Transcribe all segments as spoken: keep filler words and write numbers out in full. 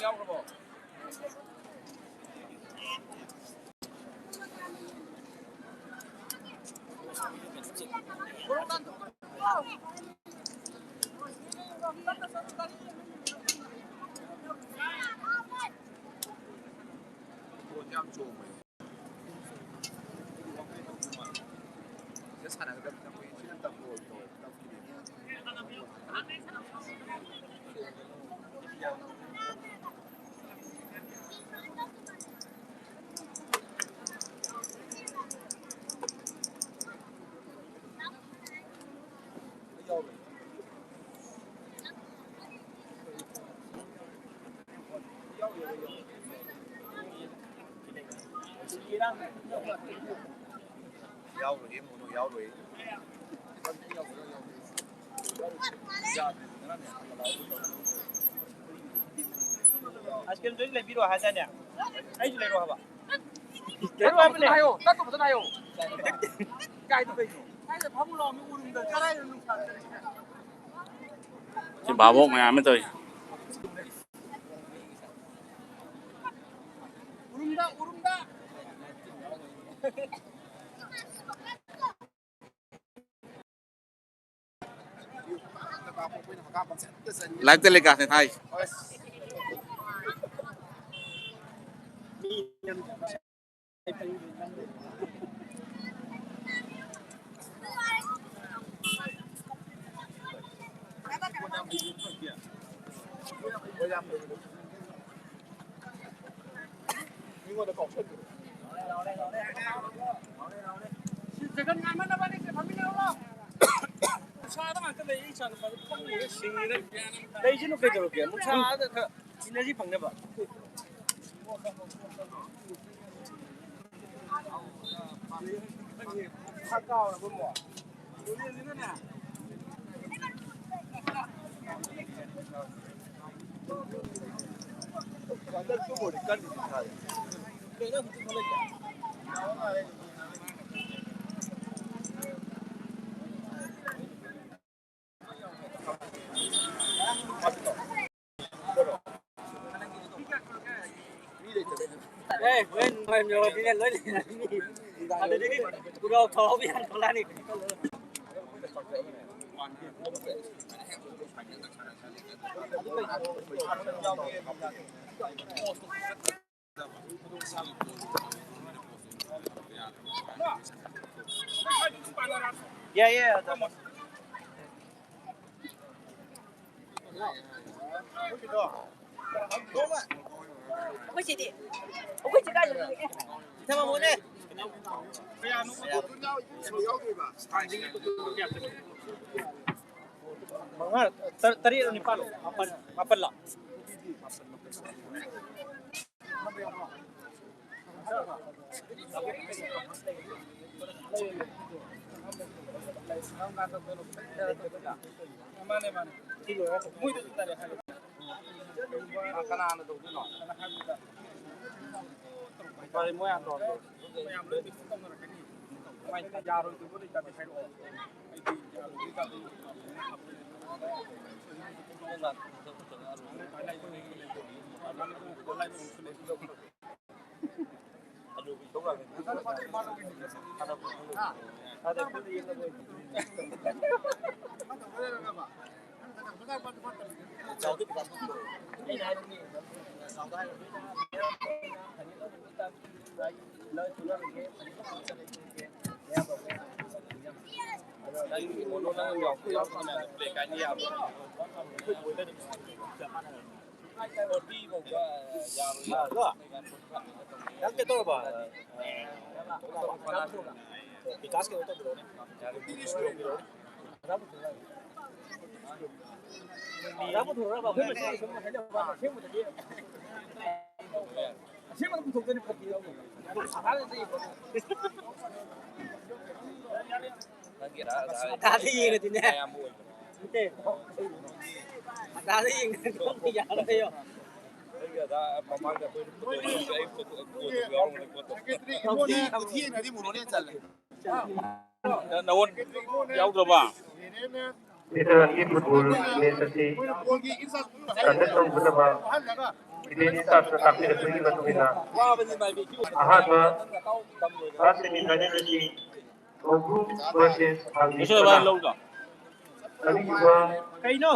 ꯌꯥꯎꯈ꯭ꯔꯕꯣ? ꯕꯣꯜꯁꯦ ꯌꯥꯝ ꯆꯣꯡꯕꯅꯦ꯫ ꯁꯤꯗ ꯁꯥꯟꯅꯒꯗꯕꯅꯤꯅ ꯑꯩꯈꯣꯏ ꯁꯤꯗ ꯇꯝꯕ ꯑꯣꯏꯕ ꯇꯧꯋꯦ꯫ ꯌꯥꯎꯔꯣꯏ, ꯏꯃꯨꯡꯅꯨ ꯌꯥꯎꯔꯣꯏ꯫ ꯑꯥꯏꯁ ꯀ꯭ꯔꯤꯝꯗꯨ ꯂꯩꯕꯤꯔꯣ ꯍꯥꯏꯗꯥꯏꯅꯦ? ꯑꯩꯁꯨ ꯂꯩꯔꯣ ꯍꯥꯏꯕ? ꯂꯩꯔꯣ ꯍꯥꯏꯕꯅꯦ꯫ ꯍꯥꯏꯌꯣ, ꯇꯠꯇꯣ ꯐꯖꯅ ꯍꯥꯏꯌꯣ꯫ ꯀꯥꯏꯗ ꯀꯩꯅꯣ? ꯀꯥꯏꯗ ꯐꯝꯃꯨ ꯂꯥꯎ, ꯃꯤ ꯎꯔꯨꯝꯗ ꯀꯗꯥꯏꯗ ꯅꯨꯡꯁꯥ ꯆꯠꯂꯤꯒꯦ? ꯁꯤ ꯚꯥꯕꯣꯛ ꯃꯌꯥꯝ ꯑꯃ ꯇꯧꯔꯤ꯫ ꯎꯔꯨꯝꯗ, ꯎꯔꯨꯝꯗ꯫ Live telecast ꯅꯦ ꯊꯥꯏ꯫ ꯃꯤꯉꯣꯟꯗ ꯀꯥꯎꯁꯟꯕꯗꯣ꯫ ꯁꯤ ꯖꯒꯟ ꯉꯥꯏꯃꯟꯅꯕꯅꯤ, ꯁꯤ ꯐꯝꯃꯤꯟꯅꯔꯨꯔꯣ꯫ ꯅꯨꯡꯁꯥꯗ ꯉꯥꯛꯇ ꯂꯩ, ꯏꯆꯥ ꯅꯨꯄꯥꯗꯣ ꯄꯪꯉꯤꯔ ꯁꯤꯡꯉꯤꯔ ꯒ꯭ꯌꯥꯟ ꯑꯃ ꯇꯥꯗꯦ꯫ ꯂꯩꯁꯅꯨ ꯀꯩꯗꯧꯔꯒꯦ? ꯅꯨꯡꯁꯥꯗ ꯈꯔ energy ꯐꯪꯅꯕ꯫ ꯑꯦ, ꯍꯣꯔꯦꯟ ꯅꯨꯡꯉꯥꯏꯕ ꯌꯧꯔꯗꯤꯅꯦ, ꯂꯣꯏ ꯂꯩꯔꯅꯤ꯫ ꯑꯗꯨꯗꯒꯤ ꯈꯨꯔꯥꯎ ꯊꯥꯎꯕ ꯌꯥꯝ ꯊꯣꯛꯂꯛꯑꯅꯤ꯫ ꯌꯥꯏ, ꯌꯥꯏ, ꯑꯗꯣ꯫ ꯑꯩꯈꯣꯏ ꯆꯦꯗꯤ? ꯑꯩꯈꯣꯏ ꯆꯦ ꯀꯥꯏ ꯆꯠꯈ꯭ꯔꯒꯦ? ꯃꯉꯥ, ꯇꯔ-, ꯇꯔꯦꯠ ꯂꯣ ꯅꯤꯄꯥꯜ ꯂꯣ? ꯃꯥꯄꯜ, ꯃꯥꯄꯜ ꯂꯣ? ꯃꯥꯅꯦ, ꯃꯥꯅꯦ꯫ ꯃꯣꯏꯗꯁꯨ ꯇꯔꯦꯠ ꯍꯥꯏꯕ꯫ ꯀꯅꯥꯅ ꯇꯧꯗꯣꯏꯅꯣ? ꯐꯔꯦ, ꯃꯣꯏ ꯍꯥꯟꯅ ꯇꯧꯔꯣ꯫ ꯃꯌꯥꯝ ꯂꯣꯏ ꯃꯤꯛꯁ ꯇꯧꯅꯔꯛꯀꯅꯤ꯫ ꯀꯃꯥꯏꯅ ꯌꯥꯔꯣꯏꯗꯕ ꯂꯩꯇꯥꯗꯤ ꯍꯥꯏꯔꯛꯑꯣ꯫ ꯑꯩꯗꯤ ꯌꯥꯔꯣꯏꯗꯣꯏ ꯇꯥꯗꯤ ꯅꯪ ꯀꯩꯗꯧꯔꯕ? ꯕꯤꯀꯥꯁ ꯀꯩꯅꯣ ꯇꯧꯕꯤꯔꯣꯅꯦ꯫ ꯑꯣꯖꯥ ꯄꯨꯊꯣꯔꯛꯑꯣ꯫ ꯑꯣꯖꯥ ꯄꯨꯊꯣꯔꯛꯑꯣ꯫ ꯑꯩꯈꯣꯏ ꯃꯁꯦꯟ ꯁꯨꯝ ꯍꯥꯏꯅꯕ ꯋꯥꯅꯤ꯫ ꯑꯁꯦꯡꯕꯗꯗꯤ ꯑꯁꯦꯡꯕꯗ ꯄꯨꯊꯣꯛꯇꯣꯏꯅꯦ ꯐꯥꯒꯤ ꯇꯧꯕꯅꯦ꯫ ꯅꯪꯒꯤ ꯑꯙꯥꯔ, ꯑꯙꯥꯔ ꯑꯙꯥꯔꯗ ꯌꯦꯡꯉꯗꯤꯅꯦ꯫ ꯑꯌꯥꯝꯕ ꯑꯣꯏꯕꯅꯦ꯫ ꯅꯠꯇꯦ꯫ ꯑꯙꯥꯔꯗ ꯌꯦꯡꯉꯗꯤ ꯌꯥꯔꯣꯏꯌꯣ꯫ ꯑꯩꯒꯤ ꯑꯙꯥꯔ ꯃꯃꯥꯡꯗ ꯑꯩꯈꯣꯏ ꯐꯣꯇꯣ, ꯑꯩ ꯐꯣꯇꯣ, ꯐꯣꯇꯣ ꯌꯥꯎꯔꯝꯒꯅꯤ ꯐꯣꯇꯣ꯫ ꯁꯦꯀ꯭ꯔꯦꯇꯔꯤ ꯏꯃꯣꯅ ꯌꯥꯝ ꯊꯤ ꯍꯦꯟꯅꯗꯤ ꯏꯃꯣꯅ ꯍꯦꯟꯅ ꯆꯜꯂꯦ꯫ ꯅ-, ꯅꯉꯣꯟ ꯌꯥꯎꯗ꯭ꯔꯕ? ꯃꯤꯇꯔ ꯔꯟꯒꯤ ꯐꯨꯠꯕꯣꯜ ꯃꯦꯆ ꯑꯁꯤ ꯀꯟꯗꯛ ꯇꯧꯒꯗꯕ ꯏꯕꯦꯟ ꯏꯁꯇꯥꯐꯅ ꯇꯥꯛꯄꯤꯔꯛꯄꯒꯤ ꯃꯇꯨꯡ ꯏꯟꯅ ꯑꯍꯥꯟꯕ ꯐꯥꯔꯁ ꯁꯦꯃꯤ ꯐꯥꯏꯅꯦꯜ ꯑꯁꯤ ꯀꯧꯕ꯭ꯔꯨ ꯚꯔꯁꯦꯁ ꯍꯥꯡꯖꯤꯡ ꯀꯅꯥ? ꯑꯅꯤꯁꯨꯕ ꯀꯩꯅꯣ?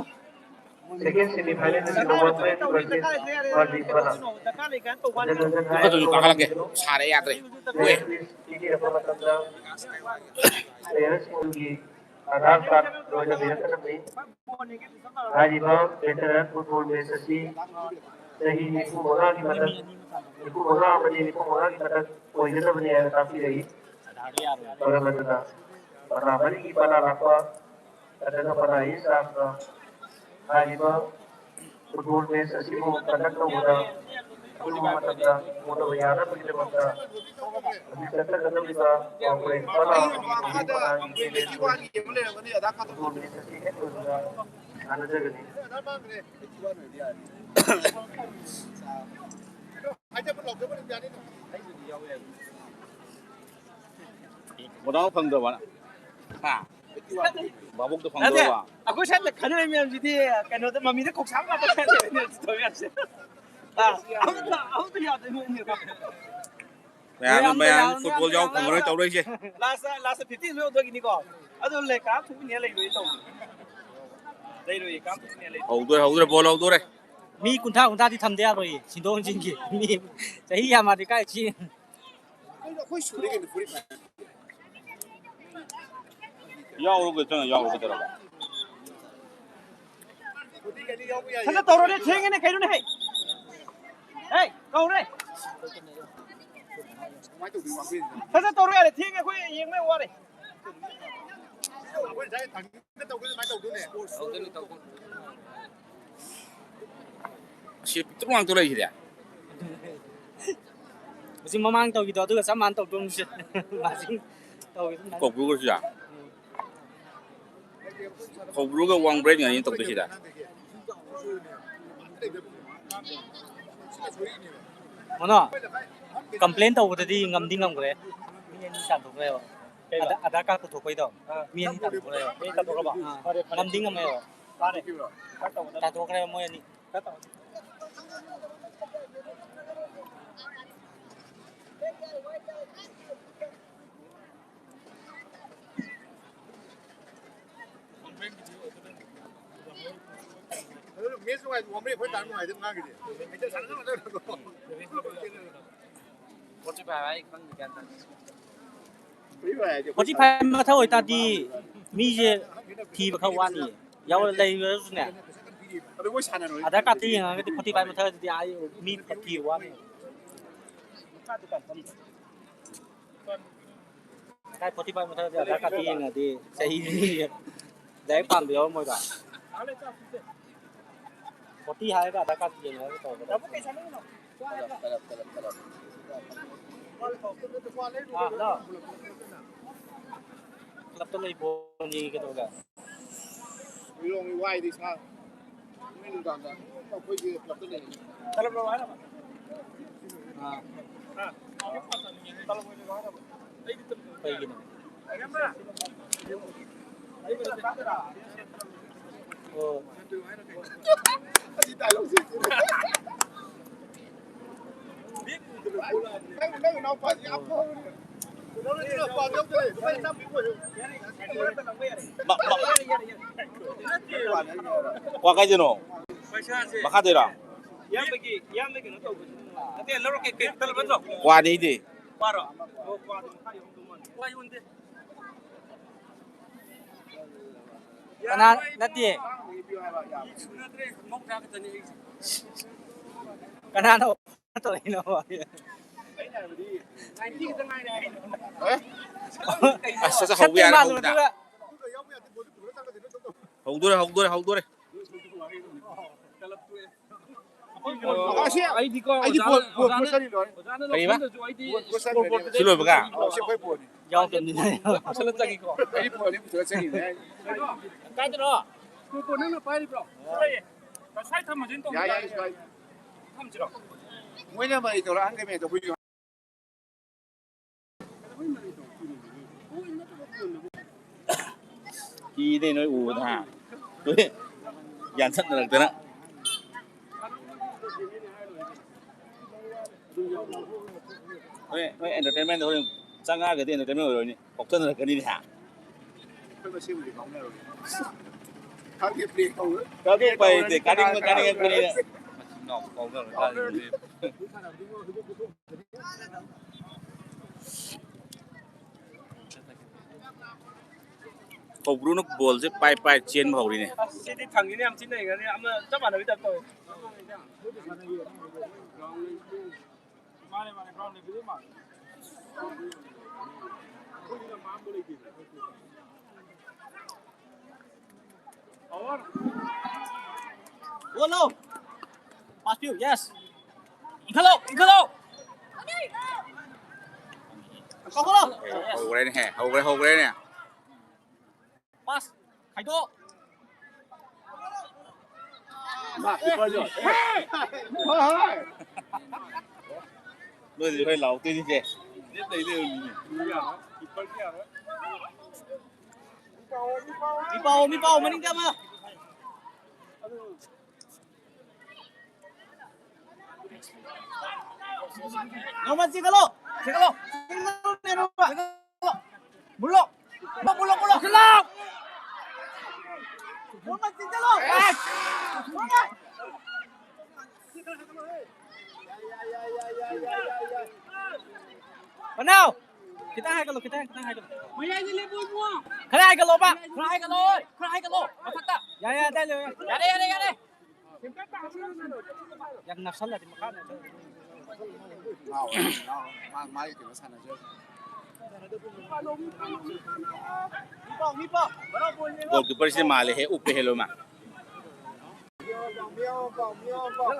ꯁꯦꯀꯦꯟ ꯁꯦꯃꯤ ꯐꯥꯏꯅꯦꯜ ꯑꯁꯤ ꯅꯣꯡꯃꯥꯏ ꯐ꯭ꯔꯦꯟꯁ ꯚꯔꯁꯦꯁ ꯃꯥꯔꯖꯤꯡ ꯀꯅꯥ? ꯗꯔꯀꯥꯔ ꯂꯩꯀꯥꯟꯗ ꯇꯧꯕ ꯋꯥꯅꯤ꯫ ꯃꯈꯥꯗꯁꯨ ꯀꯥꯈꯠꯂꯛꯀꯦ꯫ ꯁꯥꯔꯦ, ꯌꯥꯗ꯭ꯔꯦ꯫ ꯃꯣꯏ꯫ ꯄꯤꯕꯤꯔꯛꯄ ꯃꯇꯝꯗ ꯄ꯭ꯂꯦꯌꯔꯁꯤꯡꯒꯤ ꯑꯙꯥꯔ ꯀꯥꯔꯗ ꯂꯣꯏꯅ ꯂꯩꯔꯛꯀꯗꯕꯅꯤ꯫ ꯍꯥꯏꯔꯤꯕ ꯚꯦꯇꯔꯟ ꯐꯨꯠꯕꯣꯜ ꯃꯦꯆ ꯑꯁꯤ ꯆꯍꯤ ꯅꯤꯐꯨ ꯃꯉꯥꯒꯤ ꯃꯊꯛ, ꯅꯤꯐꯨ ꯃꯉꯥ ꯑꯃꯗꯤ ꯅꯤꯐꯨ ꯃꯉꯥꯒꯤ ꯃꯊꯛ ꯑꯣꯏꯒꯗꯕꯅꯤ ꯍꯥꯏꯅ ꯇꯥꯛꯄꯤꯔꯛꯏ꯫ ꯃꯔꯝ ꯑꯗꯨꯅ ꯄꯇꯥ ꯃꯔꯤꯒꯤ ꯄꯇꯥ ꯂꯥꯛꯄ ꯅꯠꯇ꯭ꯔꯒ ꯄꯇꯥ ꯏꯁꯇꯥꯐꯅ ꯍꯥꯏꯔꯤꯕ ꯐꯨꯠꯕꯣꯜ ꯃꯦꯆ ꯑꯁꯤꯕꯨ ꯀꯟꯗꯛ ꯇꯧꯕꯗ ꯑꯊꯨꯕ ꯃꯇꯝꯗ ꯍꯣꯠꯅꯕ ꯌꯥꯅꯕꯒꯤꯗꯃꯛꯇ ꯍꯧꯖꯤꯛ ꯆꯠꯊꯒꯗꯧꯔꯤꯕ ꯀꯣꯡꯒ꯭ꯔꯦꯁ ꯄꯇꯥ ꯑꯃꯗꯤ ꯄꯇꯥꯒꯤ ꯐꯨꯠꯕꯣꯜ ꯃꯦꯆ ꯑꯁꯤ ꯍꯦꯛ ꯂꯣꯏꯕꯗ ꯁꯥꯟꯅꯖꯒꯅꯤ꯫ ꯃꯣꯗꯥꯎ ꯐꯪꯗ꯭ꯔꯕ? ꯍꯥ? ꯚꯥꯕꯣꯛꯇꯣ ꯅꯠꯇꯦ, ꯐꯪꯗ꯭ꯔꯕ? ꯑꯩꯈꯣꯏ ꯁ꯭ꯋꯥꯏꯗ ꯈꯟꯅꯔꯤ ꯃꯌꯥꯝꯁꯤꯗꯤ ꯀꯩꯅꯣꯗ ꯃꯃꯤꯗ ꯀꯣꯛꯁꯥꯝ ꯉꯥꯛꯇ ꯈꯟꯅꯔꯤ ꯃꯌꯥꯝꯁꯤ ꯇꯧꯔꯤ ꯃꯌꯥꯝꯁꯦ꯫ ꯑꯥ, ꯑꯃꯠꯇ, ꯑꯃꯠꯇ ꯌꯥꯗꯦ ꯃꯣꯏꯅꯤ꯫ ꯃꯌꯥꯝ, ꯃꯌꯥꯝ ꯃꯌꯥꯝ ꯐꯨꯠꯕꯣꯜ ꯌꯥꯎ ꯐꯪꯉꯔꯣꯏ ꯇꯧꯔꯛꯏꯁꯦ꯫ ꯂꯥꯁ, ꯂꯥꯁ ꯐꯤꯐꯇꯤꯟ ꯂꯣꯏ ꯍꯧꯗꯣꯛꯈꯤꯅꯤꯀꯣ꯫ ꯑꯗꯨ ꯂꯩ ꯀꯥ ꯐꯨꯕꯤꯅꯦ ꯂꯩꯔꯣꯏ ꯇꯧꯕ꯫ ꯂꯩꯔꯣꯏ ꯀꯥ ꯐꯨꯕꯤꯅꯦ ꯂꯩꯔꯣꯏ꯫ ꯍꯧꯗꯣꯔꯦ, ꯍꯧꯗꯣꯔꯦ, ꯕꯣꯜ ꯍꯧꯗꯣꯔꯦ꯫ ꯃꯤ ꯀꯨꯟꯊ꯭ꯔꯥ ꯀꯨꯟꯊ꯭ꯔꯥꯗꯤ ꯊꯝꯗ ꯌꯥꯔꯣꯏꯌꯦ꯫ ꯁꯤꯟꯗꯣꯛ ꯁꯤꯟꯖꯤꯟꯒꯤ꯫ ꯃꯤ ꯆꯍꯤ ꯌꯥꯝꯃꯗꯤ ꯀꯥꯏ ꯆꯦ-, ꯀꯩꯅꯣ, ꯑꯩꯈꯣꯏ ꯁꯨꯔꯦ ꯀꯩꯅꯣ, ꯐꯨꯔꯤꯠ ꯃꯌꯥꯝ꯫ ꯌꯥꯎꯔꯣ ꯀꯩꯅꯣ, ꯆꯪꯉ ꯌꯥꯎꯔꯣ ꯀꯩꯗꯧꯔꯕ? ꯐꯨꯔꯤꯠ ꯑꯅꯤ ꯌꯥꯎꯕ ꯌꯥꯏꯌꯦ꯫ ꯐꯖ ꯇꯧꯔꯣꯅꯦ, ꯊꯦꯡꯉꯦꯅꯦ, ꯀꯩꯅꯣꯅꯦ, ꯍꯦ? ꯍꯦ, ꯀꯧꯔꯦ꯫ ꯀꯃꯥꯏꯅ ꯇꯧꯗꯣꯏꯅꯣ, ꯋꯥꯡꯈꯩꯁꯤꯅ? ꯐꯖ ꯇꯧꯔꯣ ꯌꯥꯔꯦ, ꯊꯦꯡꯉꯦ, ꯑꯩꯈꯣꯏ ꯌꯦꯡꯕ ꯋꯥꯔꯦ꯫ ꯑꯩꯈꯣꯏ ꯉꯁꯥꯏ ꯊꯥꯡꯖꯤꯡꯗ ꯇꯧꯕꯗꯣ ꯑꯗꯨꯃꯥꯏꯅ ꯇꯧꯗꯣꯏꯅꯦ꯫ ꯇꯧꯗꯣꯏꯅꯦ, ꯇꯧꯗꯣꯏꯅꯦ꯫ ꯑꯁꯤ ꯄꯤꯛꯇ꯭ꯔꯨ ꯉꯥꯛꯇ ꯂꯩꯁꯤꯗꯤ꯫ ꯍꯧꯖꯤꯛ ꯃꯃꯥꯡ ꯇꯧꯈꯤꯗꯣ ꯑꯗꯨꯒ ꯆꯞ ꯃꯥꯟꯅ ꯇꯧꯗꯣꯏꯅꯤ꯫ ꯃꯥꯁꯤꯡ ꯇꯧꯈꯤꯗꯣ ꯑꯗꯨꯃꯥꯏꯅ꯫ ꯀꯧꯕ꯭ꯔꯨꯒꯁꯨ ꯌꯥ-, ꯎꯝ꯫ ꯀꯧꯕ꯭ꯔꯨꯒ ꯋꯥꯡꯕ꯭ꯔꯦꯟꯒꯅꯤ ꯇꯧꯗꯣꯏꯁꯤꯗ꯫ ꯃꯣꯅꯣ, ꯀꯝꯄ꯭ꯂꯦꯟ ꯇꯧꯕꯗꯗꯤ ꯉꯝꯗꯤ ꯉꯝꯈ꯭ꯔꯦ꯫ ꯃꯤ ꯑꯅꯤ ꯇꯥꯟꯊꯣꯛꯈ꯭ꯔꯦꯕ꯫ ꯑꯙꯥ-, ꯑꯙꯥꯔ ꯀꯥꯔꯗ ꯄꯨꯊꯣꯛꯄꯩꯗꯣ ꯃꯤ ꯑꯅꯤ ꯇꯥꯟꯊꯣꯛꯈ꯭ꯔꯦꯕ꯫ ꯃꯤ ꯇꯥꯟꯊꯣꯛꯈ꯭ꯔꯕꯣ? ꯑꯥ, ꯉꯝꯗꯤ ꯉꯝꯃꯦꯕ꯫ ꯇꯥꯟꯊꯣꯛꯈ꯭ꯔꯦꯕ ꯃꯣꯏ ꯑꯅꯤ꯫ ꯑꯗꯨ ꯃꯦꯠꯁ ꯅꯨꯡꯉꯥꯏ, ꯋꯥꯃꯩ ꯑꯩꯈꯣꯏ ꯇꯥꯔ ꯅꯨꯡꯉꯥꯏꯗꯣꯏ ꯉꯥꯡꯒꯤꯗꯤ꯫ ꯍꯦꯛꯇ ꯁꯥꯟꯅ ꯉꯝꯗꯕ꯫ ꯐꯣꯔꯇꯤ ꯐꯥꯏꯚ ꯍꯥꯏ ꯈꯪꯗꯦ, ꯒ꯭ꯌꯥꯟ ꯇꯥꯗꯦ꯫ ꯐꯣꯔꯇꯤ ꯐꯥꯏꯚ ꯃꯊꯛ ꯑꯣꯏꯇꯥꯔꯗꯤ ꯃꯤꯁꯦ ꯊꯤꯕ ꯈꯔ ꯋꯥꯅꯤꯌꯦ꯫ ꯌꯥꯎꯔ ꯂꯩꯔꯁꯨꯅꯦ꯫ ꯑꯗꯨ ꯃꯣꯏ ꯁꯥꯟꯅꯔꯣꯏ꯫ ꯑꯙꯥꯔ ꯀꯥꯔꯗꯇ ꯌꯦꯡꯉꯒꯗꯤ ꯐꯣꯔꯇꯤ ꯐꯥꯏꯚ ꯃꯊꯛ ꯑꯗꯨꯗꯤ ꯑꯥ ꯃꯤ ꯊꯤꯕ ꯋꯥꯅꯤ꯫ ꯀꯥꯏ ꯐꯣꯔꯇꯤ ꯐꯥꯏꯚ ꯃꯊꯛꯇ ꯑꯙꯥꯔ ꯀꯥꯔꯗ ꯌꯦꯡꯉꯗꯤ ꯆꯍꯤ ꯂꯥꯏꯔꯤꯛ ꯄꯥꯝꯕ ꯌꯥꯎꯔꯝꯃꯣꯏꯗ꯫ ꯐꯣꯔꯇꯤ ꯍꯥꯏꯔꯒ ꯑꯙꯥꯔ ꯀꯥꯔꯗ ꯌꯦꯡꯉꯒ ꯇꯧꯒꯗꯕ꯫ ꯑꯥ, ꯍꯜꯂꯣ꯫ ꯀ꯭ꯂꯕꯇ ꯂꯩ ꯕꯣꯜ ꯌꯦꯡꯉꯤ ꯀꯩꯗꯧꯔꯒꯦ? ꯍꯣꯏꯔꯣꯡꯒꯤ ꯋꯥꯏꯗꯤ ꯁꯥ꯫ ꯅꯨꯃꯤꯠ ꯅꯨꯡꯗꯥꯡꯗ ꯑꯩꯈꯣꯏꯒꯤ ꯀ꯭ꯂꯕꯇ ꯂꯩꯔꯤ꯫ ꯇꯂꯞ ꯂꯧꯔꯣ ꯍꯥꯏꯔꯕ? ꯑꯥ꯫ ꯍꯥ? ꯇꯂꯞ ꯑꯣꯏꯅ ꯂꯧꯔꯣ ꯍꯥꯏꯔꯕ? ꯑꯩꯗꯤ ꯇꯂꯞ ꯂꯧꯔꯣ꯫ ꯀꯩꯒꯤꯅꯣ? ꯏꯌꯥꯝꯕ! ꯑꯣ꯫ ꯑꯁꯤ ꯗꯥꯏꯂꯣꯛꯁꯦ꯫ ꯅꯪ, ꯅꯪ ꯏꯅꯥꯎꯄꯥꯁꯤ ꯌꯥꯝ ꯐꯕꯅꯦ꯫ ꯃꯥ, ꯃꯥ, ꯋꯥ ꯀꯥꯏꯗꯅꯣ? ꯃꯈꯥꯗꯩꯔꯣ? ꯏꯌꯥꯝꯕꯒꯤ, ꯏꯌꯥꯝꯕꯒꯤ ꯀꯩꯅꯣ ꯇꯧꯕꯁꯤ꯫ ꯅꯠꯇꯦ, ꯂꯧꯔꯛꯀꯦ, ꯀꯩ ꯇꯂꯞ ꯅꯠꯇ꯭ꯔꯣ? ꯀ꯭ꯋꯥꯅꯤ ꯑꯩꯗꯤ꯫ ꯀ꯭ꯋꯥꯔꯣ? ꯑꯣ, ꯀ꯭ꯋꯥꯗꯣ ꯃꯈꯥ ꯌꯧꯔꯝꯗꯧ ꯃꯥꯜꯂꯦ꯫ ꯀ꯭ꯋꯥ ꯌꯣꯟꯗꯦ꯫ ꯀꯅꯥ ꯅꯠꯇꯦ? ꯀꯅꯥꯅꯣ ꯇꯧꯔꯛꯏꯅꯣ? ꯑꯁ, ꯁꯠ ꯁꯠ ꯍꯧꯕ ꯌꯥꯔꯦ, ꯁꯠꯇꯦ ꯍꯧꯕꯗ꯫ ꯃꯥꯜꯂꯨꯔꯗꯨꯒ꯫ ꯍꯧꯗꯣꯔꯦ, ꯍꯧꯗꯣꯔꯦ, ꯍꯧꯗꯣꯔꯦ꯫ ꯑꯁꯤ ꯑꯩꯗꯤꯀꯣ, ꯑꯩꯗꯤ ꯑꯣꯖꯥꯅ, ꯕꯣꯜ, ꯕꯣꯜ ꯑꯣꯖꯥꯅ, ꯄꯣꯁꯇꯔꯅꯤ ꯂꯣꯏꯔꯦ꯫ ꯑꯣꯖꯥꯅ ꯕꯣꯜ ꯄꯣꯁꯇꯔꯅꯤ ꯂꯣꯏꯔꯦ꯫ ꯂꯧꯍꯟꯗ꯭ꯔꯁꯨ ꯑꯩꯗꯤ ꯕꯣꯜ ꯄꯣꯁꯇꯔꯅꯤ ꯂꯣꯏꯔꯦ꯫ ꯁꯤ ꯂꯣꯏꯕꯒ? ꯑꯣ, ꯁꯤ ꯑꯩꯈꯣꯏ ꯕꯣꯜꯅꯤ꯫ ꯌꯥꯎꯗꯕꯅꯤꯅ꯫ ꯄꯨꯁꯜꯂ ꯆꯪꯉꯤꯀꯣ꯫ ꯑꯩꯗꯤ ꯕꯣꯜꯅꯤ ꯄꯨꯁꯜꯂ ꯆꯪꯉꯤꯅꯦ꯫ ꯀꯥꯏꯗꯅꯣ? ꯕꯣꯜ ꯅꯪꯅ ꯄꯥꯏꯔꯤꯕ꯭ꯔꯣ? ꯁ꯭ꯋꯥꯏ ꯊꯝꯃꯁꯤꯅ ꯇꯧꯕ ꯌꯥꯏ, ꯌꯥꯏ, ꯌꯥꯏ꯫ ꯁ꯭ꯋꯥꯏ꯫ ꯊꯝꯁꯤꯔꯣ? ꯃꯣꯏꯅ ꯃꯔꯩ ꯇꯧꯔꯛꯑ ꯍꯪꯒꯦ ꯃꯦ ꯇꯧꯕꯤꯌꯣ꯫ ꯀꯤꯗꯦ ꯅꯣꯏ ꯎꯕꯗ, ꯍꯥ? ꯌꯥꯟꯊꯠꯅꯔꯛꯇꯅ꯫ ꯅꯣꯏ ꯅꯣꯏ ꯑꯦꯟꯇꯔꯇꯦꯟꯃꯦꯟꯗ ꯍꯣꯔꯦꯟ ꯆꯪꯉꯛꯑꯒꯗꯤ ꯑꯦꯟꯇꯔꯇꯦꯟꯃꯦꯟ ꯑꯣꯏꯔꯣꯏꯅꯤ, ꯀꯥꯎꯊꯅꯔꯛꯀꯅꯤꯅꯦ ꯍꯥ꯫ ꯑꯩꯈꯣꯏ ꯃꯁꯦꯟꯕꯨꯗꯤ ꯀꯥꯎꯅꯔꯣꯏ꯫ ꯈꯪꯗꯦ, ꯄ꯭ꯂꯦ ꯇꯧꯔꯣꯏ꯫ ꯀꯥꯎꯊꯣꯛꯄ ꯍꯩꯇꯦ, ꯀꯥꯅꯤꯡꯕ ꯀꯥꯅꯤꯡꯉꯛꯄꯅꯤꯅ꯫ ꯃꯆꯤꯟ ꯃꯅꯥꯎ ꯀꯥꯎꯅꯔꯣꯏ ꯀꯥꯏꯗꯩꯅꯣ꯫ ꯀꯧꯕ꯭ꯔꯨꯅ ꯕꯣꯜꯁꯦ ꯄꯥꯏ ꯄꯥꯏ ꯆꯦꯟꯕ ꯍꯧꯔꯤꯅꯦ꯫ ꯑꯁ, ꯁꯤꯗꯤ ꯊꯪꯉꯤꯅꯦ, ꯌꯥꯝ ꯊꯤꯅ ꯅꯩꯈ꯭ꯔꯅꯤ꯫ ꯑꯃ ꯆꯞ ꯃꯥꯟꯅꯕꯩ ꯇꯥꯏꯞ ꯇꯧꯋꯦ꯫ ꯃꯥꯅꯦ, ꯃꯥꯅꯦ, ꯒ꯭ꯔꯥꯎꯟ ꯂꯦꯕꯦꯜꯗꯤ ꯃꯥꯜꯂꯦ꯫ ꯒꯣꯜꯂꯣ! ꯄꯥꯁ ꯄꯤꯌꯨ, ꯌꯦꯁ! ꯏꯟꯈꯠꯂꯣ, ꯏꯟꯈꯠꯂꯣ! ꯀꯥꯎꯈꯠꯂꯣ! ꯍꯧꯈ꯭ꯔꯦꯅꯦꯍꯦ, ꯍꯧꯈ꯭ꯔꯦ, ꯍꯧꯈ꯭ꯔꯦꯅꯦ꯫ ꯄꯥꯁ! ꯈꯥꯏꯗꯣꯛ! ꯅꯣꯏꯗꯤ ꯈꯔ ꯂꯥꯎꯔꯛꯇꯣꯏꯅꯤꯁꯦ꯫ ꯂꯦꯞ ꯂꯩ ꯂꯩꯔꯝꯃꯤꯅꯦ꯫ ꯃꯤ ꯄꯥꯎ, ꯃꯤ ꯄꯥꯎ, ꯃꯅꯤꯡꯗ ꯑꯃ꯫ ꯅꯣꯡꯃ ꯆꯤꯡꯈꯠꯂꯣ! ꯆꯤꯡꯈꯠꯂꯣ! ꯆꯤꯡꯈꯠꯂꯣ, ꯅꯦꯔꯣ! ꯃꯨꯜꯂꯣ! ꯃꯨꯜꯂꯣ, ꯃꯨꯜꯂꯣ, ꯃꯨꯜꯂꯣ! ꯅꯣꯡꯃ ꯆꯤꯡꯈꯠꯂꯣ! ꯅꯣꯡꯃ! ꯃꯅꯥꯎ! ꯈꯤꯇꯪ ꯍꯥꯏꯒꯠꯂꯣ, ꯈꯤꯇꯪ, ꯈꯤꯇꯪ ꯍꯥꯏꯒꯠꯂꯣ꯫ ꯃꯌꯥꯏꯗ ꯂꯦꯞꯄꯣ ꯏꯕꯨꯡꯉꯣ꯫ ꯈꯔ ꯍꯥꯏꯒꯠꯂꯣꯕ, ꯈꯔ ꯍꯥꯏꯒꯠꯂꯣ, ꯈꯔ ꯍꯥꯏꯒꯠꯂꯣ, ꯃꯊꯛꯇ꯫ ꯌꯥꯔꯦ, ꯌꯥꯔꯦ, ꯌꯥꯔꯦ, ꯌꯥꯔꯦ, ꯌꯥꯔꯦ, ꯌꯥꯔꯦ꯫ ꯌꯥꯝ ꯅꯛꯁꯜꯂꯗꯤ ꯃꯈꯥꯗ꯫ ꯉꯥꯎꯔꯦ, ꯉꯥꯎꯔꯦ꯫ ꯃꯥ, ꯃꯥꯒꯤ ꯀꯩꯅꯣ ꯁꯥꯟꯅꯖꯔꯤ꯫ ꯒꯣꯜꯀꯤꯄꯔꯁꯦ ꯃꯥꯜꯂꯦꯍꯦ, ꯎꯞꯄꯦꯍꯦ ꯂꯣꯏꯃꯛ꯫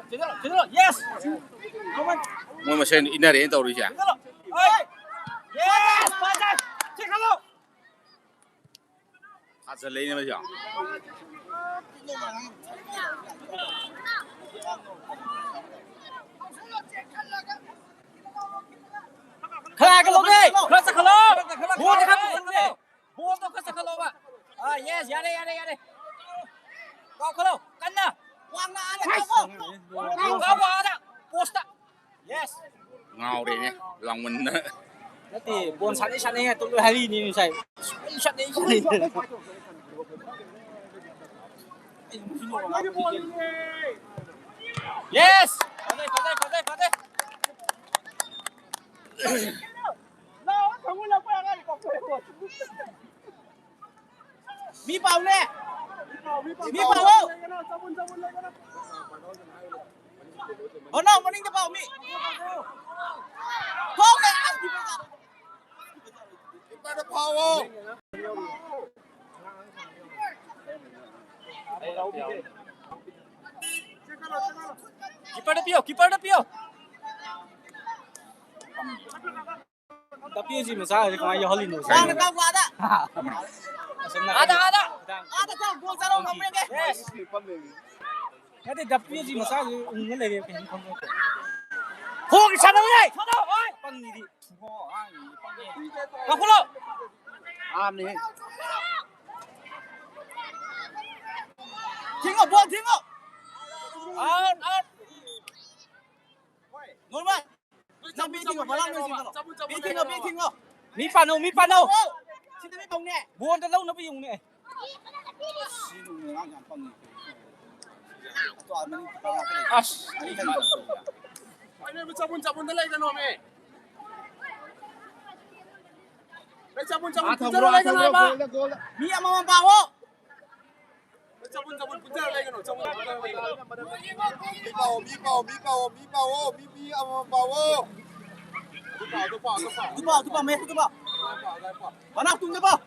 ꯆꯦꯜꯂꯣ, ꯆꯦꯜꯂꯣ, ꯌꯦꯁ! ꯃꯣꯏ ꯃꯁꯦꯟ ꯏꯟꯅꯔꯦꯅ ꯇꯧꯔꯤꯁꯦ꯫ ꯆꯦꯜꯂꯣ! ꯍꯣꯏ! ꯌꯦꯁ! ꯐꯖꯩ! ꯆꯦꯜꯂꯣ! ꯊꯥꯖꯜꯂꯛꯏꯅꯦ ꯃꯁꯤ ꯌꯥꯝ꯫ ꯈꯔ ꯍꯥꯏꯒꯠꯂꯣꯅꯦ! ꯈꯔ ꯆꯠꯈꯠꯂꯣ! ꯕꯣꯜꯗꯣ ꯈꯔ ꯄꯨꯁꯜꯂꯨꯅꯦ! ꯕꯣꯜꯗꯣ ꯈꯔ ꯆꯠꯈꯠꯂꯣꯕ! ꯑꯥ, ꯌꯦꯁ, ꯌꯥꯔꯦ, ꯌꯥꯔꯦ, ꯌꯥꯔꯦ! ꯀꯥꯎꯈꯠꯂꯣ! ꯀꯟꯅ! ꯋꯥꯡꯅ ꯑꯥꯗ ꯀꯥꯎꯈꯣ! ꯀꯥꯎꯈꯣ ꯑꯥꯗ! ꯉꯥꯎꯔꯦꯅꯦ, ꯂꯥꯡꯃꯟꯗꯅ꯫ ꯅꯠꯇꯦ, ꯕꯣꯜ ꯁꯥꯟꯅꯩ ꯁꯥꯟꯅꯩ ꯍꯥꯏ ꯇꯨꯝꯂꯣꯏ ꯍꯥꯏꯔꯤꯅꯦ ꯉꯁꯥꯏ꯫ ꯁꯨꯡꯁꯥꯟ ꯁꯥꯟꯅꯩ ꯁꯥꯟꯅꯩ꯫ ꯌꯦꯁ! ꯐꯖꯩ, ꯐꯖꯩ, ꯐꯖꯩ, ꯐꯖꯩ꯫ ꯃꯤ ꯄꯥꯎꯅꯦ꯫ ꯃꯤ ꯄꯥꯎ꯫ ꯍꯣꯅꯥ ꯃꯅꯤꯡꯗ ꯄꯥꯎ ꯃꯤ꯫ ꯄꯥꯎꯅꯦ꯫ ꯑꯁ, ꯗꯤꯐꯦꯟꯗꯔ꯫ ꯀꯤꯄꯔꯗ ꯐꯥꯎꯑꯣ꯫ ꯀꯤꯄꯔꯗ ꯄꯤꯌꯣ, ꯀꯤꯄꯔꯗ ꯄꯤꯌꯣ꯫ ꯗꯞꯄꯤꯁꯤ ꯃꯆꯥꯁꯤ ꯀꯃꯥꯏꯅ ꯌꯥꯎꯍꯜꯂꯤꯅꯣ? ꯋꯥꯡꯅ ꯀꯥꯎ, ꯋꯥꯗ꯫ ꯑꯁꯣꯝ ꯅꯥꯀꯟꯗ꯫ ꯑꯥꯗ, ꯑꯥꯗ꯫ ꯑꯥꯗ ꯆꯠꯂꯣ, ꯒꯣꯜ ꯆꯠꯂꯣ, ꯉꯝꯕ꯭ꯔ ꯌꯦꯡꯒꯦ꯫ ꯅꯠꯇꯦ, ꯗꯞꯄꯤꯁꯤ ꯃꯆꯥꯁꯤ ꯎꯪꯉ ꯂꯩꯔꯦ, ꯀꯩꯅꯣ ꯈꯪꯗꯦ꯫ ꯈꯣꯡꯒꯤ ꯁꯥꯟꯅꯕꯅꯦ! ꯄꯪꯉꯤꯗꯤ꯫ ꯀꯥꯎꯈꯠꯂꯣ! ꯑꯥꯝꯅꯦꯍꯦ꯫ ꯊꯤꯡꯉꯣ, ꯕꯣꯜ ꯊꯤꯡꯉꯣ! Out, out! ꯅꯣꯔꯃꯦꯜ! ꯅꯪ ꯕꯤ ꯊꯤꯡꯉꯣ, ꯕꯂꯥ ꯅꯣꯏ ꯊꯤꯡꯉꯣ꯫ B ꯊꯤꯡꯉꯣ, B ꯊꯤꯡꯉꯣ꯫ ꯃꯤ ꯄꯥꯟꯅꯧ, ꯃꯤ ꯄꯥꯟꯅꯧ꯫ ꯁꯤꯗ ꯃꯤ ꯄꯥꯎꯅꯦ꯫ ꯕꯣꯜꯗ ꯂꯧꯅꯕ ꯌꯦꯡꯉꯨꯅꯦ꯫ ꯁꯤ ꯅꯨꯡꯉꯥꯏ ꯌꯥꯝ ꯄꯪꯉꯦ꯫ ꯑꯁ꯫ ꯑꯩ ꯆꯥꯕꯨꯟ ꯆꯥꯕꯨꯟꯗ ꯂꯩꯒꯅꯣꯃꯦ꯫ ꯑꯩ ꯆꯥꯕꯨꯟ ꯆꯥꯕꯨꯟ ꯑꯥ, ꯄꯨꯟꯖꯜꯂ ꯊꯝꯃꯨꯔꯣ, ꯑꯥ, ꯂꯩꯒꯅꯣ ꯊꯝꯃꯨꯔꯣ, ꯍꯥꯏꯕ꯫ Gold, gold. ꯃꯤ ꯑꯃꯃꯝ ꯄꯥꯛꯑꯣ꯫ ꯆꯥꯕꯨꯟ ꯆꯥꯕꯨꯟ ꯄꯨꯟꯖꯜꯂ ꯂꯩꯒꯅꯣ, ꯆꯥꯕꯨꯟ ꯄꯨꯟꯖꯜꯂ ꯂꯩꯒꯅꯣ꯫ ꯃꯤ ꯄꯥꯛꯑꯣ, ꯃꯤ ꯄꯥꯛꯑꯣ, ꯃꯤ ꯄꯥꯛꯑꯣ, ꯃꯤ ꯄꯥꯛꯑꯣ, ꯃꯤ, ꯃꯤ ꯑꯃꯃꯝ ꯄꯥꯛꯑꯣ꯫ ꯑꯗꯨ ꯄꯥꯛꯑꯣ, ꯑꯗꯨ ꯄꯥꯛꯑꯣ, ꯑꯗꯨ ꯄꯥꯛꯑꯣ꯫ ꯑꯗꯨ ꯄꯥꯛꯑꯣ, ꯑꯗꯨ ꯄꯥꯛꯑꯣ, ꯃꯌꯦꯛ ꯑꯗꯨ ꯄꯥꯛꯑꯣ꯫ ꯑꯗꯨ ꯄꯥꯛꯑꯣ, ꯑꯗꯨ ꯄꯥꯛꯑꯣ꯫ ꯃꯅꯥꯛ ꯇꯨꯡꯗ ꯄꯥꯛꯑꯣ꯫